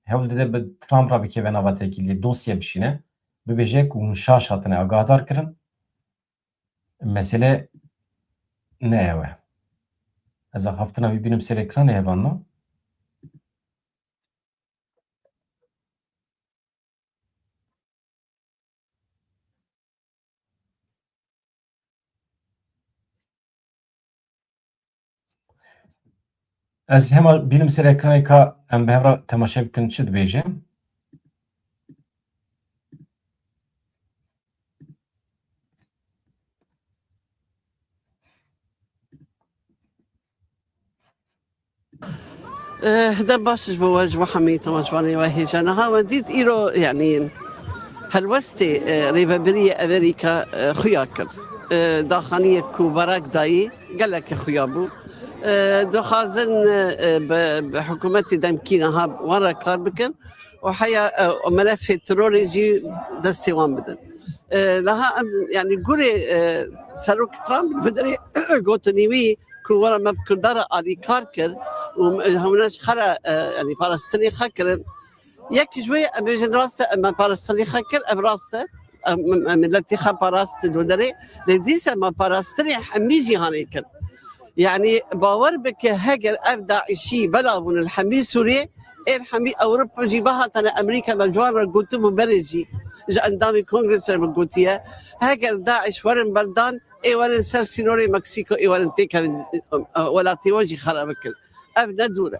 Hewl dide bi Trump re bikeve nava têkiliyê, dosye bişîne. Bibêje ku hûn şaş hatine agahdar kirin. Mesele ne ew e. Ez axaftina wî bînim ser ekranê, hevalno. Ez hema bînim ser ekranê ka em bi hev re temaşe bikin çi dibêje. Eh, dem baş ji bo we, ji bo hemî temaşvanê we hêja. Niha we dît îro, yanî helwestê, eh, rêvebiriyê Amerîka, eh, xuya kir. Eh, daxaniyek ku Barack dayî gelekî xuya bû. Eh, dixwazin, eh, bi, bi hikûmetê demkî niha wan re kar bikin û heya, eh, û melefê terorê jî destê wan bidin. Eh, niha em, yanî gurê, eh, Serok Trump bi derê gotinî wî ku were me bi Kurda re alîkar kir û hewne ji xwe re, e, yanî parastinê xwe kirin. Yek ji wê em bêjin rast e, em me parastinê xwe kir, ev rast e. Em, em, em miletê xwe parastin û derê. Lê dîsa me parastinê hemî cîhanê kir. Yanî bawer bike heger ev DAIŞî bela bûn li hemî Sûriyê, êr hemî Ewropa jî bihatane Amerîka me ji wan re gotibû berê jî ji endamê Kongresê re min gotiye. Heger DAIŞ werin berdan, ê werin ser sînorê Meksîko, ê werin têkevin, e, welatê we jî xera bikin. Ev ne dûr e.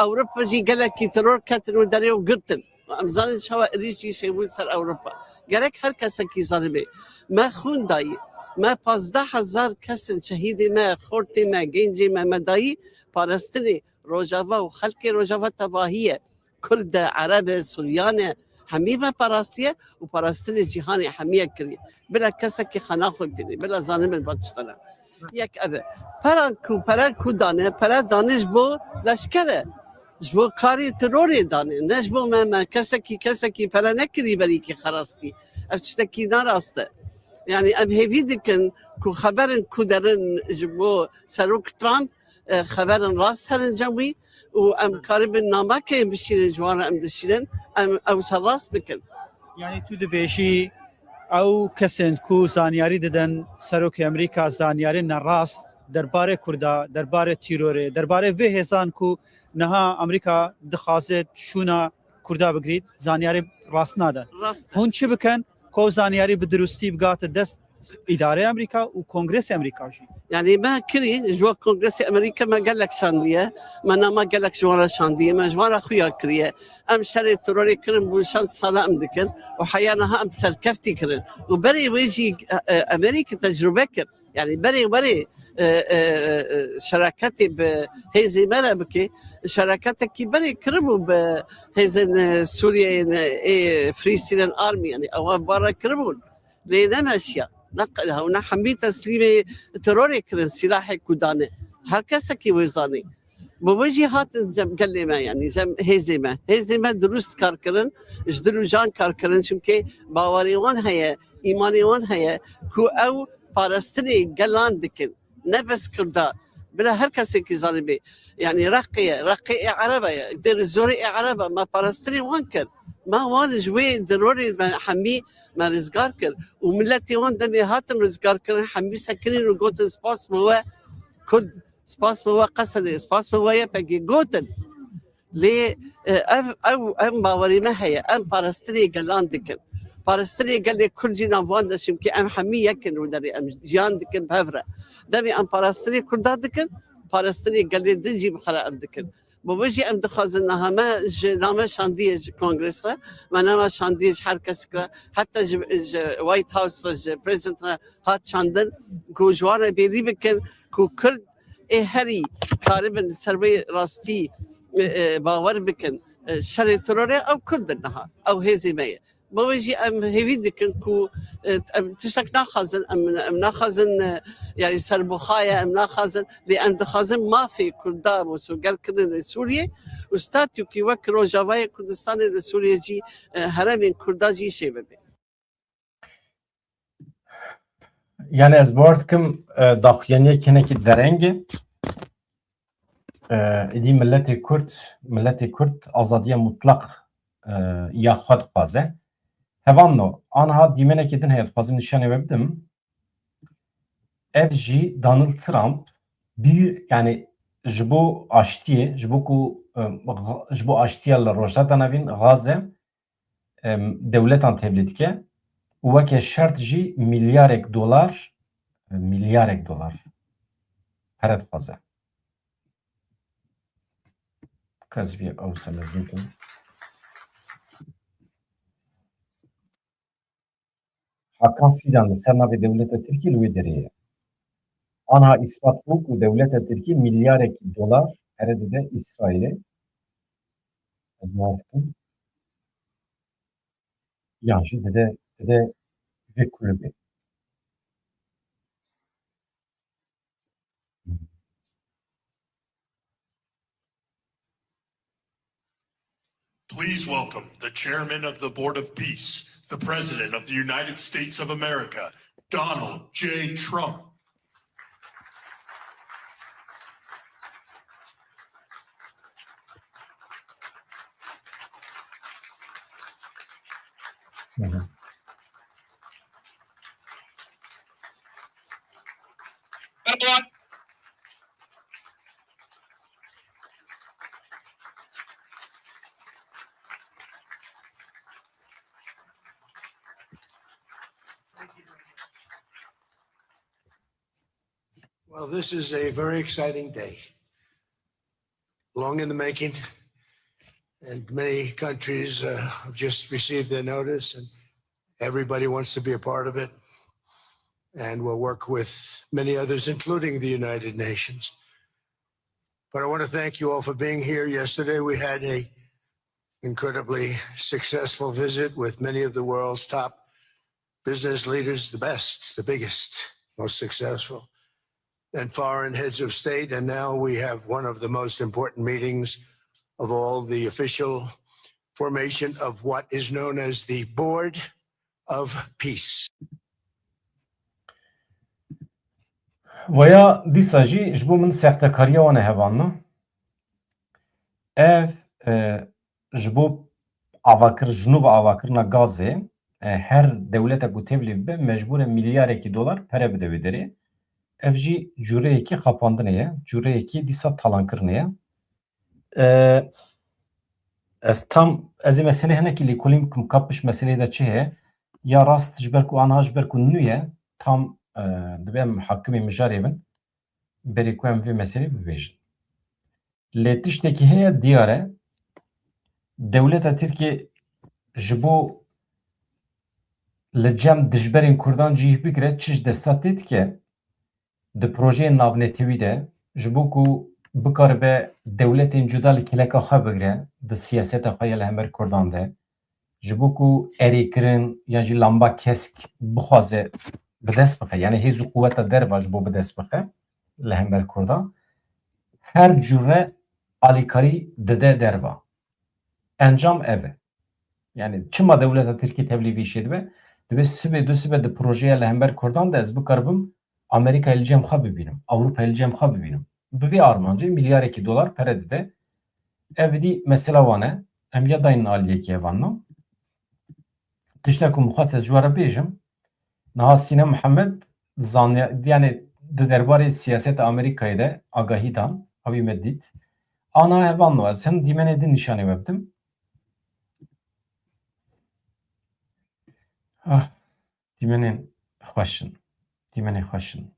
Ewropa jî gelekî teror ketin û derê û girtin. Em zanin çawa êrîş jî çêbûn ser Ewropa. Gerek her kesekî zanibê. Me xûn dayî. Me pazdeh hezar kesin şehîdê me, xortê me, gencê me, me dayî parastinê Rojava û xelkê Rojava tevahî ye. Kurd e, Ereb e, Suryan e, hemî me parastiye û parastinê cîhanê hemiye kiriye. Bila kesekî xwe naxwe bînî, bila zanibin va tiştana. Yek ev e. Peran ku, pere ku dane, pere dane ji bo leşker e. Ji bo karê terorê dane. Ne ji bo me, me kesekî, kesekî pere nekirî berîkî xerastî. Ev tiştekî narast e. Yanî em hêvî dikin ku xeberin ku derin ji bo Serok Trump, e, xeberin rast herin cem wî û em karibin namekê bişînin, ji wan re em dişînin, em ew serrast bikin. Yanî tu dibêjî ew kesên ku zanyarî didin serokê Amerîka, zanyarî nerast derbarê Kurda, derbarê tîrorê, derbarê vê hêzan ku niha Amerîka dixwaze şûna Kurda bigirît, zanyarî rast nade. Rast e. Hûn çi bikin? Ku ew zanyarî bi dirustî bigate dest îdarê Amerîka û Kongresê Amerîka jî. Yanî me kirî, ji wek Kongresê Amerîka me gelek şandiye, me nama gelek ji wan re şandiye, me ji wan re xuya kiriye. Em şerê terorê kirin bû şeş sala em dikin û heya niha em serkeftî kirin. Û berê wê jî, e, e, Amerîka tecrube kir. Yanî berê werê, e, e, e, şeraketê bi hêzê me re bike. Şeraketekî berê kiribû bi hêzên, e, Sûriyeyê, e, ê Free Syrian Army, yanî ewa bi re kiribûn. Lê nemeşiya. Ne, hewna hemî teslîmê terorê kirin, sîlahê ku dane. Her kesekî wê zanî. Bi wê jî hatin cem gelê me, yanî cem hêzê me. Hêzê me dirust kar kirin, ji dil û can kar kirin, çimkê bawerê wan heye, îmanê wan heye ku ew parastinê gelan dikin. Ne bes Kurda, bila her kesekî zanibê. Yanî Reqê ye, Reqê ê Ereba ye, Dêr Zorê ê Ereba, me parastinê wan kir. Ma wan ji wê terorê me hemî me rizgar kir û miletê wan demê hatin rizgar kirin, hemî sekinîn û gotin, spas bi we Kurd, spas bi we Qesedê, spas bi we Y P G gotin. Lê, e, ev, ev, ev bawerî me heye. Em parastinê gelan dikin. Parastinê gelê Kurd jî nav wan de, çimkî em hemî yek in û derê em jiyan dikin bi hev re. Demê em parastinê Kurda dikin, parastinê gelê din jî bi xwe re em dikin. Bi vê jî em dixwazin niha me ji name şandiye ji Kongres re, me name şandiye ji her kesik re, heta ji, ji White House re, ji President re hat şandin, ku ji wan re bêrî bikin ku Kurd ê herî karibin li ser vê rastî, e, e, bawer bikin. E, şerê terorê ew Kurd in niha, ew hêzê me ye. Bi wê jî em hêvî dikin ku, e, em tiştek naxwazin, em, em naxwazin, e, yani serbixwe ye, em naxwazin, lê em dixwazin mafê Kurda misogerkirin li Sûriyê û statûkî wek Rojavayê Kurdistanê li Sûriyê jî, e, herêmên Kurda jî çêbibe. Yani ez bawer dikim, e, daxuyaniyek hinekî dereng e. E, êdî miletê Kurd, miletê Kurd azadiya mutlaq, e, ya xwe dixwaze. Hevalno, aniha dîmenekê din heye dixwazim nîşanê we bidim. Ev jî Donald Trump bir, yani ji bo aştiyê, ji bo ku, e, ji bo aştiya li Rojhilata Navîn, Gaze, em, dewletan tevlî dike û weke şert jî milyarek dolar, e, milyarek dolar pere dixwaze. Ka ez vê ew se mezin kim. Hakan Fidan li ser navê dewleta Tirkî li wê derê ye. Anha îspat bû ku dewleta Tirkî milyarekî dolar pere dide Îsraîlê. Ez bawer dikim. Yan jî dide, dide vê kulibê. Please welcome the chairman of the Board of Peace, the President of the United States of America, Donald J. Trump. Well, this is a very exciting day. Long in the making, and many countries, uh, have just received their notice, and everybody wants to be a part of it. And we'll work with many others, including the United Nations. But I want to thank you all for being here. Yesterday, we had a incredibly successful visit with many of the world's top business leaders, the best, the biggest, most successful, and foreign heads of state. And now we have one of the most important meetings of all, the official formation of what is known as the Board of Peace. Vaya dîsa jî ji bo min sextekariya wan e hevalno. Ev, e, ji bo avakir, ji nû ve avakirina gazê, e, her dewletek ku tevlî bibe, mecbûr e milyarekî dolar pere bide wê derê. Ev jî cûreyekî xapandinê ye, cûreyekî dîsa talankirinê ye. E, ez tam, ez ê meselê hinekî lêkolîn bikim, ka pişt meseleyê de çi heye. Ya rast ji ber ku aniha ji ber ku nû ye, tam, e, divê em hakimê mijarê bin. Berê ku em vê meselê bibêjin. Lê tiştekî heye diyar e, dewleta Tirkiyê ji bo li cem dijberên Kurdan cih bigire, çi ji desta tê dike, di projeyên navnetewî de, ji bo ku bikaribe dewletên cuda li kêleka xwe bigire, di siyaseta xwe ya li hember Kurdan de, ji bo ku erêkirin yan jî lamba kesk bixwaze bi dest bixe, yanî hêz û quweta derva ji bo bi dest bixe li hember Kurdan, her cure alîkarî dide derva. Encam ev e. Yanî çima dewleta Tirkî tevlî vî şê dibe? Dibe sibê du sibe di projeya li hember Kurdan de ez bikaribim Amerîkayê li cem xwe bibînim, Ewropayê li cem xwe bibînim. Bi vê armancê milyarekî dolar pere dide. Ev dî mesela wan e. Em ya daynin aliyekê evan no. Tişta ku min xwest ez ji we re bêjim, niha Sîne Mihemed zaniya-, yani di derbarê siyaseta Amerîkayê de agahî dan, ew ê me dît. Ana hevalno, ez hin dîmenê din nîşanê we bidim. Ah, dîmenên xweş in. Dîmenên xweş in.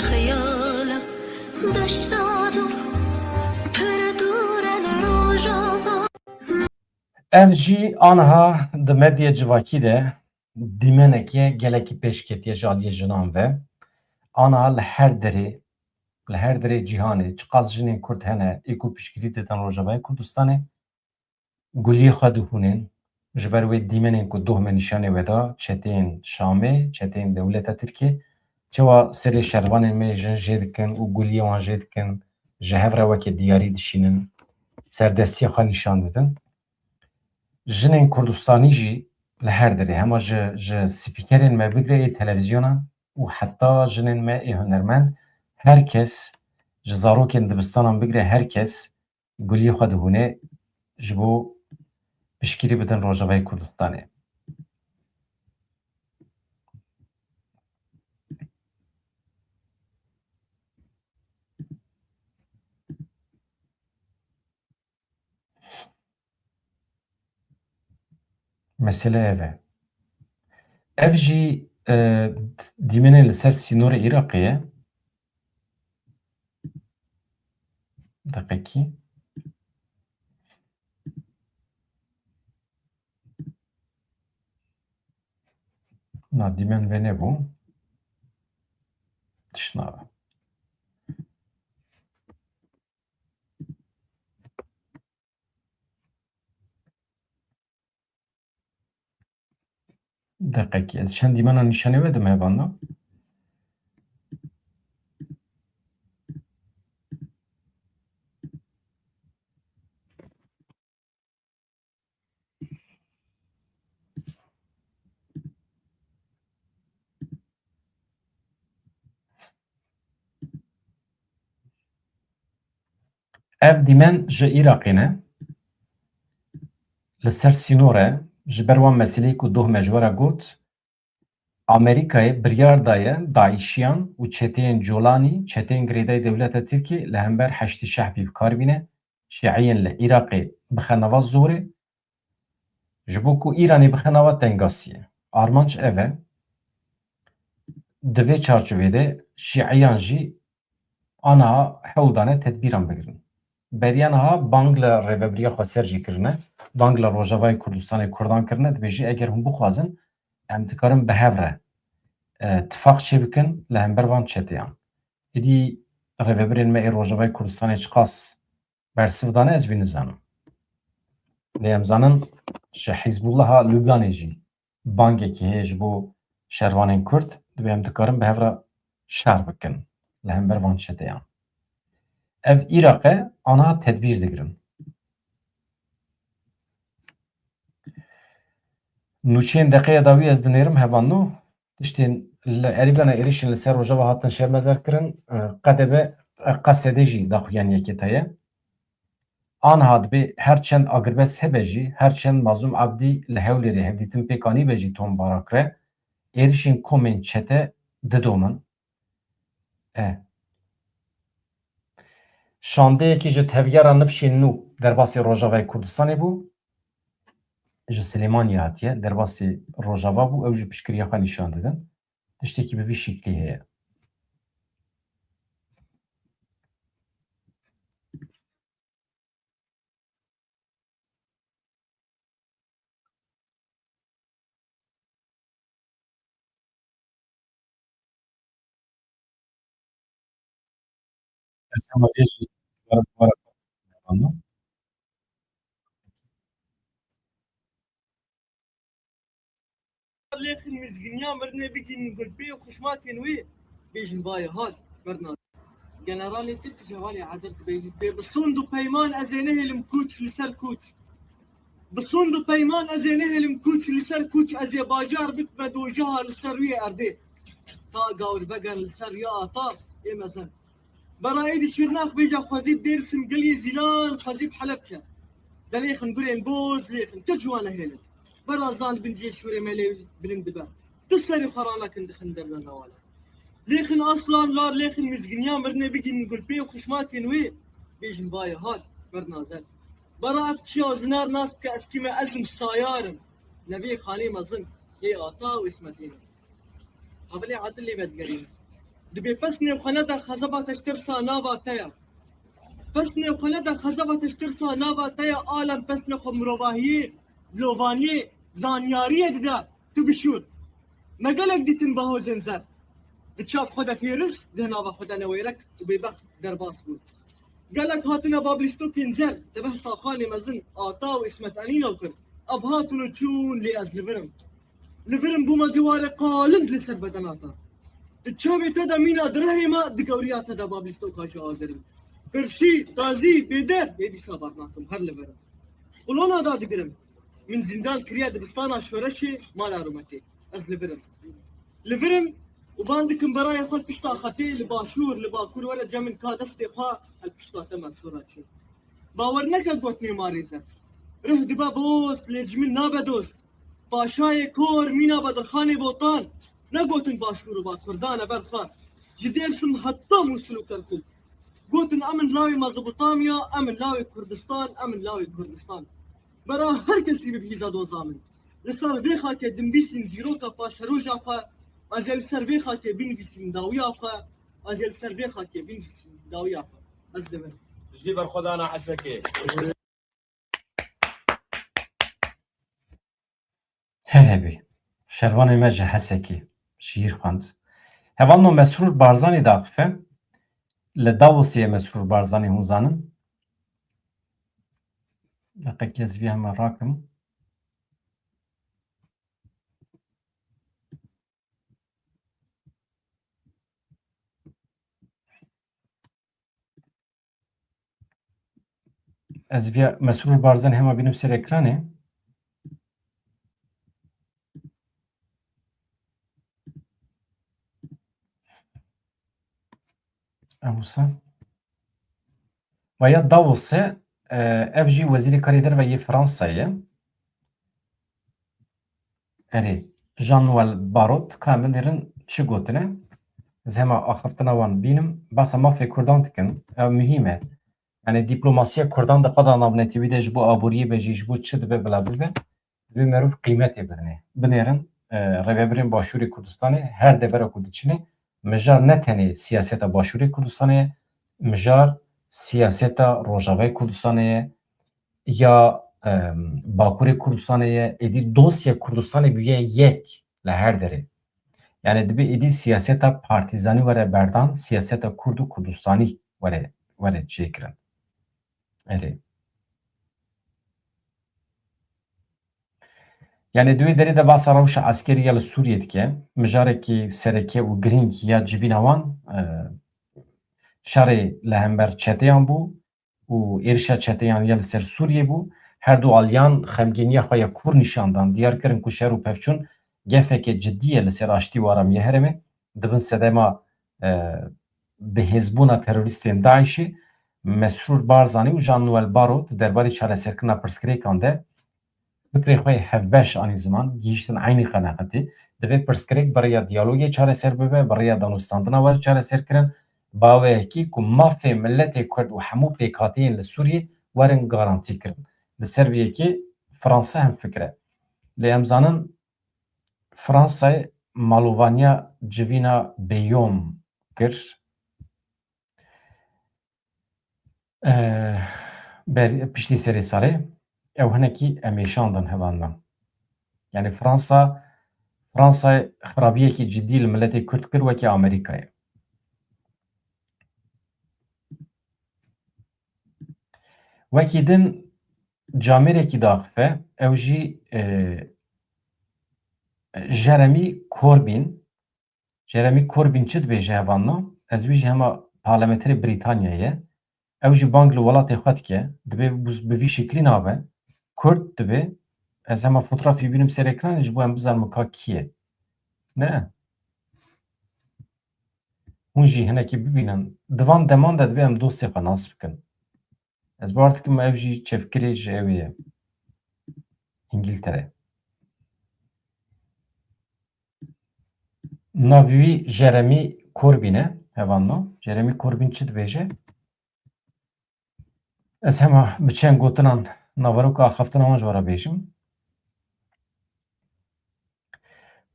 Xeyala deşta dûr, pir dûr e li rojava. Ev jî aniha di medyaya civakî de dîmeneke gelekî pêş ketiye ji aliyê jinan ve. Aniha li her derê, li her derê cîhanê çiqas jinên Kurd hene ê ku piştgirî didin Rojavayê Kurdistanê, guliyê xwe dihûnin, ji ber wê dîmenên ku doh me nîşanê we da, çeteyên Şamê, çeteyên dewleta Tirkiyê, çawa serê şervanên me yê jin jê dikin û guliyê wan jê dikin, ji hev re weke diyarî dişînin, serdestiya xwe nîşan didin. Jinên Kurdistanî jî li her derê, hema ji, ji spîkerên me bigire ê televîzyonan û heta jinên me ê hunermend, her kes, ji zarokên dibistanan bigire her kes, guliyê xwe dihûne ji bo piştgirî bidin Rojavayê Kurdistanê. Mesele ev e. Ev jî, e, dîmenê li ser sînorê Iraqê ye. Deqekî. Na, dîmen venebû. Tişt nabe. Deqekî, ez çend dîmena nîşanê we dim hevalno. Ev dîmen ji Iraqê ne. Li ser sînor e, ji ber wan meseleyê ku doh me ji we re got, Amerîkayê biryar daye DAIŞiyan û çeteyên Colanî, çeteyên girêdayî dewleta Tirkiyê li hember Heşdî Şehbî bi kar bîne, şîeyên li Iraqê bixe nava zorê, ji bo ku Îranê bixe nava tengasiyê. Armanc ev e. Di vê çarçovê de şîeyan jî aniha hewl dane tedbîran bigirin. Beriya niha bang li Rêvebiriya Xweser jî kirine, bang li Rojavayê Kurdistanê Kurdan kirine, dibêje, eger hûn bixwazin, em dikarin bi hev re, e, tifaq çêbikin li hember van çeteyan. Êdî rêvebirên me ê Rojavayê Kurdistanê çiqas bersiv dane, ez wî nizanim. Lê em zanin ji Hizbullaha Lubnanê jî bangekî heye ji bo şervanên Kurd, dibê em dikarin bi hev re şer bikin li hember van çeteyan. Ev Iraq e, ana tedbîr digirin. Nûçeyên deqeya dawî ez dinêrim hevalno. Tiştên li Erîvana êrişên li ser Rojava hatin şermezar kirin, e, Q D B, e, Q S D jî daxuyaniyekê heye. Aniha dibê her çend agirbest hebe jî, her çend Mazlûm Abdî li Hewlêrê hevdîtin pêk anîbe jî tombara kire, êrişên komên çete didomin. E. Şandeyekî ji tevyara nifşên nû derbasî Rojavayê Kurdistanê bû. Ji Silêmaniyê hatiye, derbasî Rojava bû, ew jî piştgiriya xwe nîşan didin. Tiştekî bi vî şiklî heye. Ez hema vê jî were, were. Lêxin mizginiya mirinê bigihînin gulpê û xişmakên wê bêjin bayê hat mirna. Generalê Tirk ji hevalê Edir dibêjî, dibê bi sond û peyman ez ê nehêlim kûç li ser kûç. Bi sond û peyman ez ê nehêlim kûç li ser kûç, ez ê bajar bikime dojeha li ser rûyê erdê. Ta gawir vegerin li ser ya ata ê mezin. Bera êdî Şirnax bêje xwezî bi Dêrsim gilî zîlan xwezî bi Helebçe. De lêxin gurên boz lêxin tu ciwane hêlin. Bera zan bin cê şûrê me lê bilind dibe. Tu serê xwe ranakin dixin derve newale. Lêxin aslan lar lêxin mizginiya mirinê bigînin gulpê û xişmakên wê bêjin bayê hal mirna zer. Bera ev çiya zinar nas bike eskî me ezim sayarim. Nevê xanê mezin ê ata û îsmetê me. Hevalê Adil lê vedigerîne. Dibê pesnê xwe nede xezeba te ji tirsa nava te ya. Pesnê xwe nede xezeba te ji tirsa nava te ya alem pesnê xwe mirovahiyê, dilovaniyê, zanyariyê dide. Tu bişûr. Me gelek dîtin bahozên zer. Di çav xwe de fêris, di nava xwe de newêrek û bêbext derbas bûn. Gelek hatine bablîstokên zer, di behsa xanê mezin, ata û Îsmet Enîna kir. Ev hatin û çûn lê ez li vir im. Li vir im bûme dîwarê qalind li ser bedena te. Di çavê te de mîna direhê me, di gewriya te de bablîstoka ji adir im. Birşî, tazî, bêder, ê dîsa bar nakim, her li vir im. Qulona da digirim. Min zîndan kiriye dibistana şoreşê mala rûmetê. Ez li vir im. Li vir im û van dikim berayê xwe li pişta xetê, li başûr, li bakur were cem min ka destê xwe el pişta te me sora çû. Bawer neke gotinê ma rêzer. Rih dibe boz, lê ji min nabe dost. Paşayê kor mîna Bedirxanê Botan negotin başûr û bakur dane ber xwe. Ji Dêrsim heta Mûsil û Kerkûk. Gotin em in lawê Mezopotamya, em in lawê Kurdistan, em in lawê Kurdistan. Bera her kesî bibihîza doza min. Li ser vê xakê dinivîsîm dîroka paşeroja xwe, ez ê li ser vê xakê binivîsîm dawiya xwe, ez ê li ser vê xakê binivîsîm dawiya xwe. Ez li vir. Jî berxwedana Hesekê. Her hebî. Şervanê me ji Hesekê şiîr xwend. Hevalno Mesrûr Barzanî daxife. Li Davosê ye Mesrûr Barzanî, hûn zanin. Deqekî ez vî hema rakim. Ez vîya Mesrûr Barzanî hema bînim ser ekranê. Em wisa. Vaya Davos e, e, ev jî wezîrê karê derve yê Fransayê ye. Erê, Jean-Noël Barrot, ka em binêrin çi gotine? Ez hema axaftina wan bînim, basa mafê Kurdan dikin. Ev muhîm e. Yani diplomasiya Kurdan di qada navnetewî de ji bo aboriyê be jî, ji bo çi dibe bila bibe, divê merov qîmetê bidinê. Binêrin, e, rêvebirên Başûrê Kurdistanê her devera ku diçinê, mijar ne tenê siyaseta Başûrê Kurdistanê ye, mijar siyaseta Rojavayê Kurdistanê ye, ya, em, Bakurê Kurdistanê ye, êdî dosya Kurdistanê bûye yek li her derê. Yani dibe êdî siyaseta partîzanî were berdan, siyaseta Kurd û Kurdistanî were, were çêkirin. Erê. Yani di wê derê de basa rewşa eskerî ya li Sûriyê dike, mijarekî sereke û girîng ya civîna wan, e, şerê li hember çeteyan bû û êrişa çeteyan ya li ser Sûriyê bû. Her du aliyan xemgîniya xwe ya kûr nîşan dan, diyar kirin ku şer û pevçûn gefeke cidî ye li ser aştî û aramiyê herêmê. Di bin sedema, e, bihêzbûna terorîstên DAIŞê, Mesrûr Barzanî û Jean-Noël Barrot di derbarê çareserkirina pirsgirêkan de fikrê xwe yê hevbeş anî ziman, gihîştin eynî qenaxetê. Divê pirsgirêk bi rêya diyalogê çareser bibe, bi rêya danûstandina were çareserkirin, bi awayekî ku mafê miletê Kurd û hemû pêkhateyên li Sûriyê werin garantîkirin. Li ser vê yekê Fransa hemfikir e. Lê em zanin Fransayê malovaniya civîna bêyom kir. Eh, ber, piştî serê salê ew hinekî em êşandin hevandan. Yani Fransa, Fransayê xirabiyekî cidî li miletê Kurd kir wekî Amerîkayê. Wekî din camêrekî daxife, ew jî, e, Jeremy Corbyn, Jeremy Corbyn çi dibêje hevanna? Ez wî jî hema parlamenterê Brîtanyayê ye. Ew jî bang li welatê xwe dike. Dibê bi, bi vî şeklî nabe. Kurd dibê. Ez hema fotoğrafî bînim ser ekranê ji bo em bizanin ka kî ye. Ne? hûn jî hinekî bibînin. Di van deman de divê em dostê xwe nas bikin. Ez bawer dikim ev jî çepkirê ji ew ê ye. Îngiltere. Navê wî Jeremy Corbyn e, hevalno. Jeremy Corbyn çi dibêje? Ez hema bi çend gotinan naveroka axaftina wan ji we re bêjim.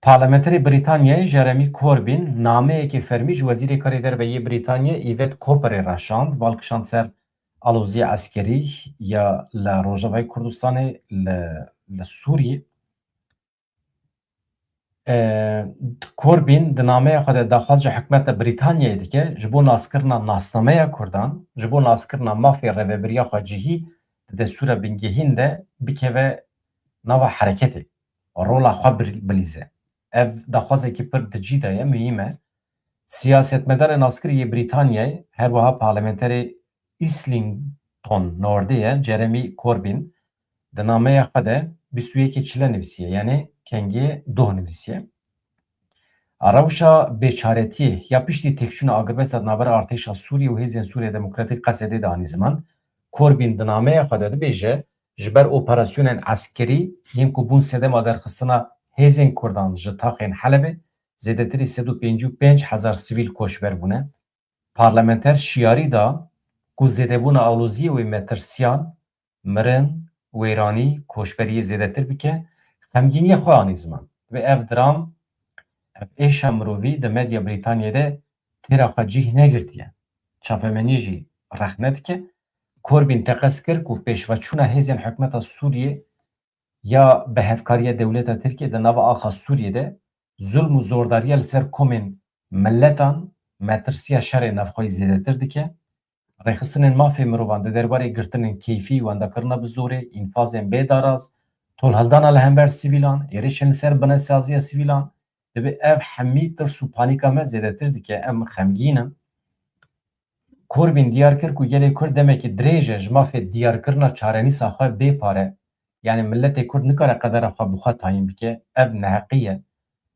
Parlamenterê Brîtanyayê Jeremy Corbyn nameyekê fermî ji Wezîrê Karê Derve yê Brîtanyê Yvette Cooperê re şand, bal kişand ser aloziyê eskerî ya li Rojavayê Kurdistanê li, li Sûriyê. E, Corbyn di nameya xwe de daxwaz ji hikûmeta Brîtanyayê dike ji bo naskirina nasnameya Kurdan, ji bo naskirina mafê rêvebiriya xwecihî di destûra bingehîn de bikeve nava hereketê, rola xwe bir-, bilîze. Ev daxwazekî pir di cî de ye, muhîm e. Siyasetmedarê naskirî yê Brîtanyayê, her wiha parlamenterê Islington Nordê ye, Jeremy Corbyn, di nameya xwe de bîst û yekê çile nivîsiye, yanî kengê doh nivîsiye. A rewşa bêçaretiyê ya piştî têkçûna agirbesta di navbera artêşa Sûriyê û Hêzên Sûriya Demokratîk, Qesedê, de anî ziman. Corbyn di nameya xwe de dibêje, ji ber operasyonên eskerî yên ku bûn sedema derxistina hêzên Kurdan ji taxên Helebê, zêdetirî sed û pêncî û pênc hezar sivîl koçber bûne. Parlamenter şiyarî da ku zêdebûna aloziyê wê metirsiyan, mirin, wêranî, koçberiyê zêdetir bike, xemgîniya xwe anî ziman. Divê ev dram, ev êşa mirovî di medya Brîtanyê de têra xwe cih negirtiye. Çapemeniyê jî rexne dike. Corbyn teqez kir ku pêşveçûna hêzên hikûmeta Sûriyê ya bi hevkariya dewleta Tirkiyê di nava axa Sûriyê de zulm û zordariya li ser komên miletan, metirsiya şerê navxweyî zêdetir dike. Rêxistinên mafê mirovan di derbarê girtinên keyfî, wendakirina bi zorê, înfazên bê daraz, tolhildana li hember sivîlan, êrişên li ser binesaziya sivîlan, divê ev hemî tirs û panîka me zêdetir dike. Em xemgîn in. Corbyn diyar kir ku gelê Kurd demekî dirêj e ji mafê diyarkirina çarenîsa xwe bê pare, yanî miletê Kurd nikare qedera xwe bi xwe tayîn bike, ev neheqî ye.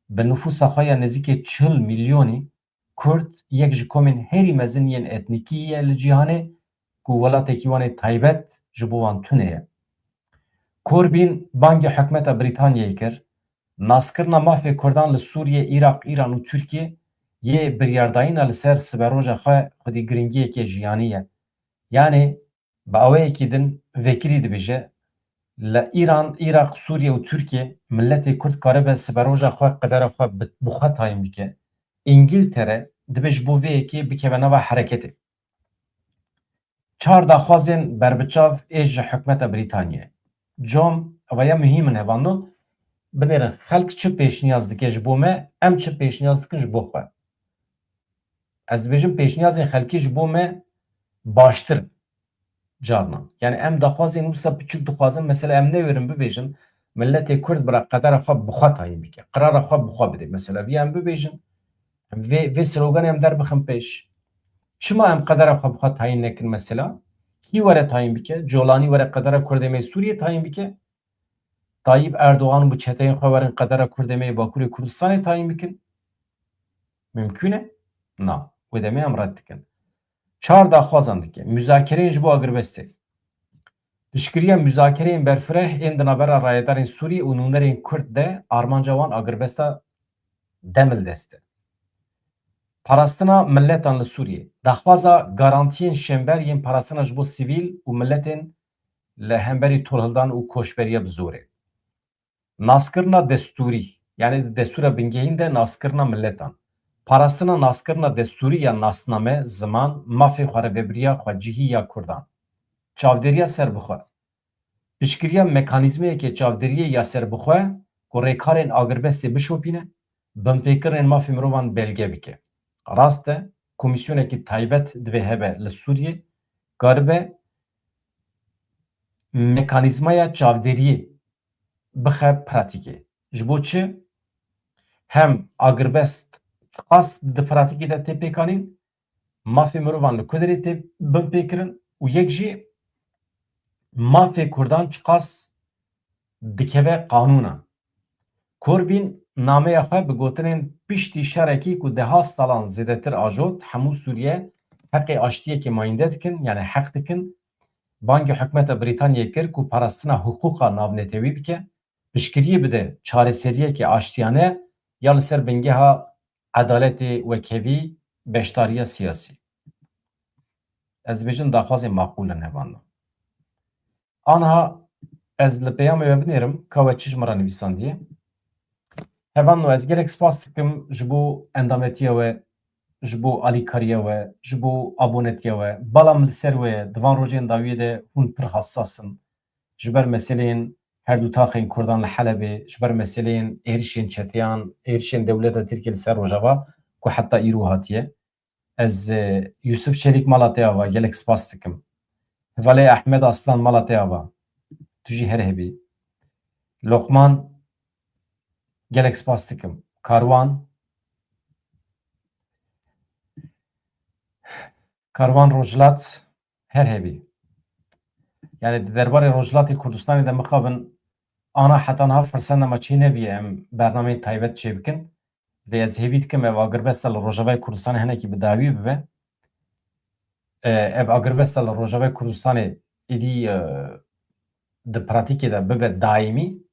Bi nifûsa xwe ya nêzîkê çil milyonî Kurd yek ji komên herî mezin yên etnîkî ye li cîhanê ku welatekî wan ê taybet ji bo wan tune ye. Corbyn bangê hikûmeta Brîtanyayê kir, naskirina mafê Kurdan li Sûriyê, Iraq, Îran û Tirkiyê yê biryardayîna li ser siberoja xwe xwedî giringiyeke jiyanî ye. Yanî bi awayekî din vekirî dibêje, li Îran, Iraq, Sûriye û Tirkiye miletê Kurd karibe siberoja xwe, qedera xwe bi, bi xwe tayîn bike. Îngiltere dibe ji bo vê yekê bikeve nava hereketê. Çar daxwazên berbiçav ê ji hikûmeta Brîtanyê. Com, eva ya muhîm in hevando, binêrin xelk çi pêşniyaz dike ji bo me, em çi pêşniyaz dikin ji bo xwe. Ez dibêjim pêşniyazên xelkî ji bo me baştir carnan. Yani em daxwazên wisa piçûk dixwazin, mesela em newêrin bibêjin, miletê Kurd bira qedera xwe bi xwe tayîn bike, qirara xwe bi xwe bide. Mesela vî em bibêjin, em vê, vê sloganê em derbixin pêş. Çima em qedera xwe bi xwe tayîn nekin mesela? Kî were tayîn bike? Colanî were qedera Kurdê me Sûriyê tayîn bike? Tayyip Erdogan û bi çeteyên xwe werin qedera Kurdê me yê Bakurê Kurdistanê tayîn bikin? Mimkûn e? Na. Wê demê em red dikin. Çar daxwazan dike. Muzakereyên ji bo agirbestê. Piştgiriya muzakereyên berfireh ên di navbera rayedarên Sûriyê û nûnerên Kurd de armanca wan agirbesta demildest e. Parastina miletan li Sûriyê. Daxwaza garantiyên şênber yên parastina ji bo sivîl û miletên li hemberî tolhildan û koçberiya bi zorê. Naskirina destûrî, yanî di destûra bingehîn de naskirina miletan. Parastina naskirina destûrî ya nasname, ziman, mafê xwerêvebiriya xwecihî ya Kurdan. Çavdêriya serbixwe. Piştgiriya mekanîzmayeke çavdêriyê ya serbixwe ku rêkarên agirbestê bişopîne, binpêkirinên mafê mirovan belge bike. Rast e, komîsyonekî taybet divê hebe li Sûriyê, karibe mekanîzmaya çavdêriyê bixe pratîkê. Ji bo çi? Hem agirbest çiqas di pratîkê de tê pêkanîn, mafê mirovan li ku derê tê binpêkirin û yek jî mafê Kurdan çiqas dikeve qanûna. Corbyn nameya xwe bi gotinên piştî şerekî ku deha salan zêdetir ajot, hemû Sûriye heqê aştiyekê mayînde dikin, yani heq dikin, bangê hikûmeta Brîtanyê kir ku parastina hiqûqa navnetewî bike, piştgiriyê bide çareseriyeke aştiyane ya li ser bingeha edaletê wekhevî, beşdariya siyasî. Ez dibêjim daxwazên maqûl in hevalno. Aniha ez li peyamê we binêrim ka we çi ji min re nivîsandiye. Hevalno, ez gelek spas dikim ji bo endametiya we, ji bo alîkariya we, ji bo abonetiya we. Bala min li ser we ye, di van rojên dawiyê de hûn pir hassas in. Ji ber meseleyên her du taxên Kurdan li Helebê, ji ber meseleyên êrişên çeteyan, êrişên dewleta Tirkiyê li ser Rojava ku heta îro hatiye. Ez, e, Yusuf Çelîk, mala te ava, gelek spas dikim. Hevalê Ehmed Aslan, mala te ava. Tu jî her hebî. Lokman, gelek spas dikim. Karwan, Karwan Rojhilat, her hebî. Yani di derbarê Rojhilatê Kurdistanê de mixabin ana heta niha firseta me çê nebîye em bernameyên taybet çêbikin. Lê ez hêvî dikim ev agirbesta li Rojavayê Kurdistanê hinekî bi dawî bibe. E, ev agirbesta li Rojavayê Kurdistanê êdî, e, di pratîkê de bibe daîmî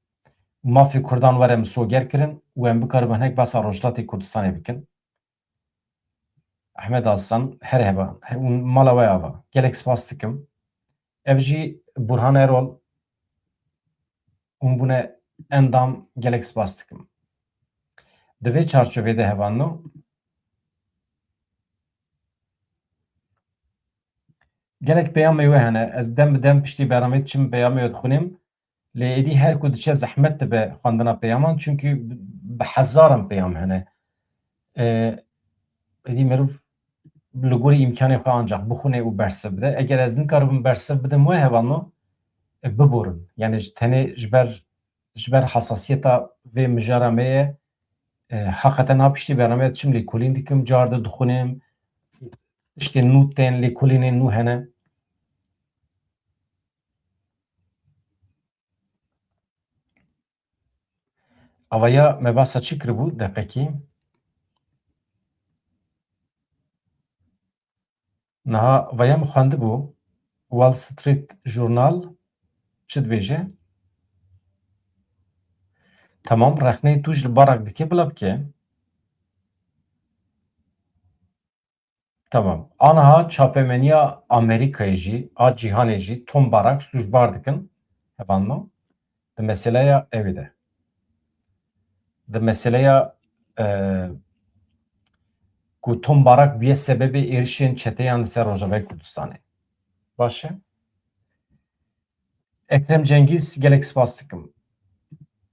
û mafê Kurdan were misoger kirin û em bikaribin hinek behsa Rojhilatê Kurdistanê bikin. Ehmed Aslan, her heba, he, û mala we ava. Gelek spas dikim. Ev jî Burhan Erol, hûn bûne endam, gelek spas dikim. Di vê çarçovê de hevalno, gelek peyamê we hene. Ez dem bi dem piştî beramê diçim peyamê we dixwînim. Lê êdî her ku diçe zehmet dibe xwendina peyaman, çunkî bi hezaran peyam hene. E, êdî meriv li gorî îmkanê xwe ancaq bixwîne û bersiv bide. Eger ez nikaribim bersiv bidim we hevalno, e, biborin. Yani ji tenê ji ber, ji ber hesasiyeta vê mijara me ye. E, heqeten ha piştî bernameya diçim lêkolîn dikim, car de dixwînim, tiştên nû tên, lêkolînên nû hene. Avaya me basa çi kiribû deqekî? Niha vaya min xwendibû Wall Street Journal çi dibêje? Tamam, rexneyê tu ji li Barak dike bila bike. Tamam. Aniha çapemeniya Amerîkayê jî, a cîhanê jî Tom Barak sûcbar dikin. Hevalno. Di meseleya ewê de. Di meseleya, e, ku Tom Barak bûye sebebê êrişên çeteyan li ser Rojavayê Kurdistanê. Baş e? Ekrem Cengîz, gelek spas dikim.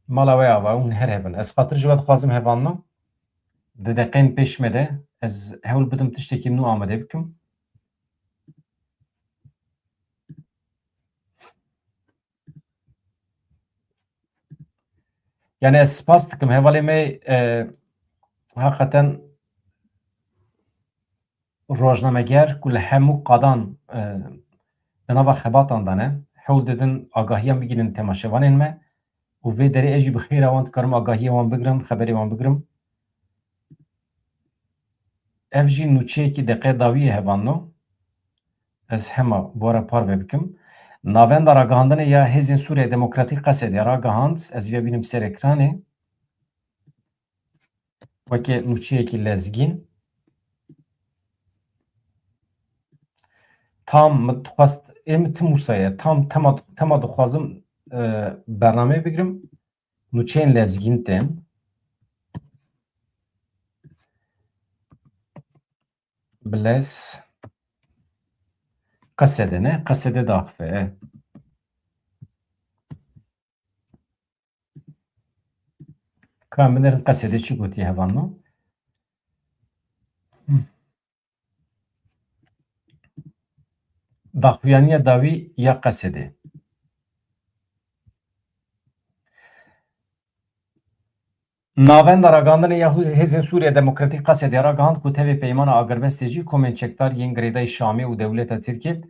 Mala we ava, hûn her hebin. Ez xatir ji we dixwazim hevalno. Di deqeyên pêş me de ez hewl bidim tiştekî nû amade bikim. Yani ez spas dikim. Hevalê me, e, heqeten rojnameger ku li hemû qadan, e, di nava xebatan de ne, hewl didin agahiyan bigihînin temaşevanên me û vê derê ez jî bi xêra wan dikarim agahiya wan bigirim, xeberê wan bigirim. Ev jî nûçeyekî deqe dawiyê hevalno. Ez hema bi we re parve bikim. Navenda ragihandinê ya Hêzên Sûriya Demokratîk, Qesedê, ragihand, ez vê bînim ser ekranê. Weke nûçeyekî lezgîn. Tam min dixwest, ê min tim wisa ye. Tam tema, tema dixwazim, e, bernameyê bigirim. Nûçeyên lezgîn tên. Bilez. Qesede ne? Qesede daxife. Ka em binêrin Qesedê çi gotiye hevalno? Daxuyaniya dawî ya Qesedê. Navenda ragihandinê ya Hûz-, Hêzên Sûriya Demokratîk Qesedê ragihand ku tevî peymana agirbestê jî komên çekdar yên girêdayî Şamê û dewleta Tirkiyê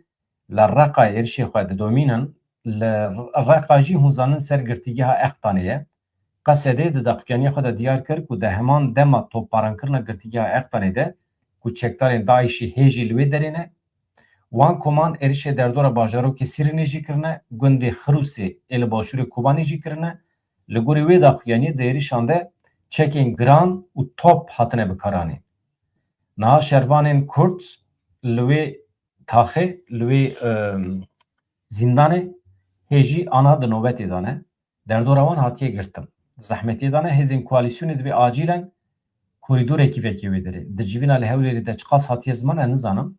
li Reqa êrişê xwe didomînin. Li Reqa jî hûn zanin ser girtîgeha Extanê ye. Qesedê di daxuyaniya xwe de diyar kir ku di heman dema topbarankirina girtîgeha Extanê de ku çekdarên DAIŞ'î hê jî li wê derê ne, wan koman êrişê derdora bajarokê Sîrinê jî kirine, gundê Xirûsê ê li başûrê Kobanê jî kirine. Li gorî wê daxuyaniyê di êrişan de çekên giran û top hatine bikaranîn. Niha şervanên Kurd li wê taxê, li wê, em, zîndanê hê jî ana di nobetê de ne. Derdora wan hatiye girtin. Di zehmetiyê de ne, hêzên koalîsyonê divê acîlen korîdorekî veke wê derê. Di civîna li Hewlêrê de çiqas hatiye ziman, ez nizanim.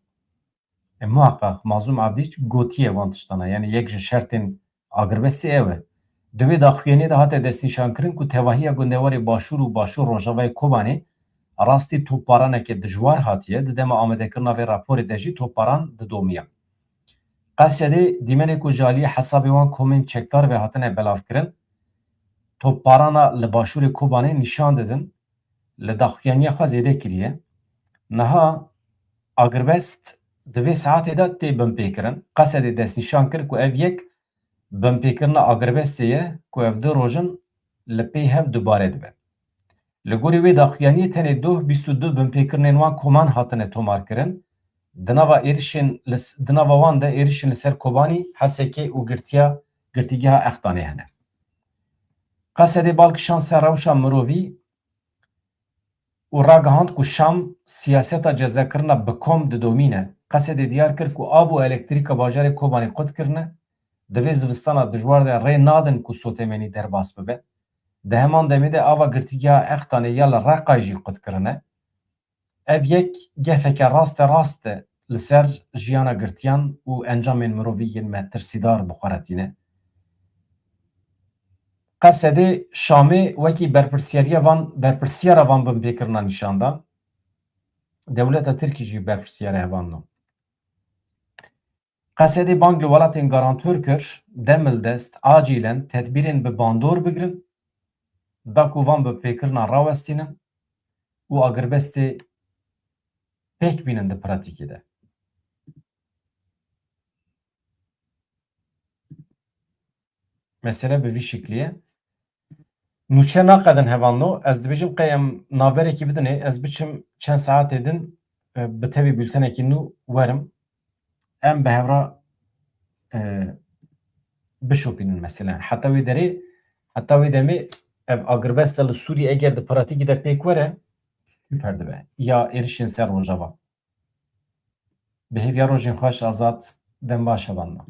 E, muheqeq Mazlûm Abdî gotiye van tiştana, yani yek ji şertên agirbestê ew e. Di wê daxuyaniyê de hate destnîşankirin ku tevahiya gundewarê Başûr û Başûr Rojavayê Kobanê rastî topbaraneke dijwar hatiye, di dema amadekirina vê raporê de jî topbaran didomiya. Qesedê dîmenê ku ji aliyê hesabê wan komên çekdar ve hatine belavkirin, topbarana li başûrê Kobanê nîşan didin, li daxuyaniya xwe zêde kiriye. Niha agirbest di vê saetê de tê binpêkirin. Qesedê destnîşan kir ku ev yek binpêkirina agirbestê ye ku ev du roj in li pey hev dubare dibe. Li gorî wê daxuyaniyê tenê doh bîst û du binpêkirinên wan koman hatine tomarkirin. Di nava êrişên li s-, di nava wan de êrişên li ser Kobanî, Hesekê û girtiya, girtîgeha Extanê hene. Qesedê bal kişand ser rewşa mirovî û ragihand ku Şam siyaseta cezakirina bi kom didomîne. Qesedê diyar kir ku av û elektrîka bajarê Kobanê qut kirine. Di vê zivistana dijwar de rê nadin ku sotemenî derbas bibe. Di heman demê de ava girtîgeha Extanê ya li Reqayê jî qut kirine. Ev yek gefeke raste rast e li ser jiyana girtiyan û encamên mirovî yên metirsîdar bi xwe re tîne. Qesedê Şamê wekî berpirsiyariya van, berpirsiyara van binpêkirina nîşan da. Dewleta Tirkî jî berpirsiyara hevan da. Qesedê bang li welatên garantor kir, demildest, acîlen tedbîrên bi bandor bigirin, da ku van binpêkirina rawestînin û agirbestê pêk bînin di pratîkê de. Mesele bi vî şiklî ye. Nûçe naqedin hevalno, ez dibêjim qey em navberekî bidinê, ez biçim çend saetê din, e, bi tevî bültenekî nû werim. Em bi hevra, e, bişopînin mesela. Heta wê derê, heta wê demê ev agirbeste li Sûriyê eger di pratîkî de pêk were, super dibe. Ya êrişên ser Rojava. Bi hêviya rojên xweş Azad, dem baş hevalno.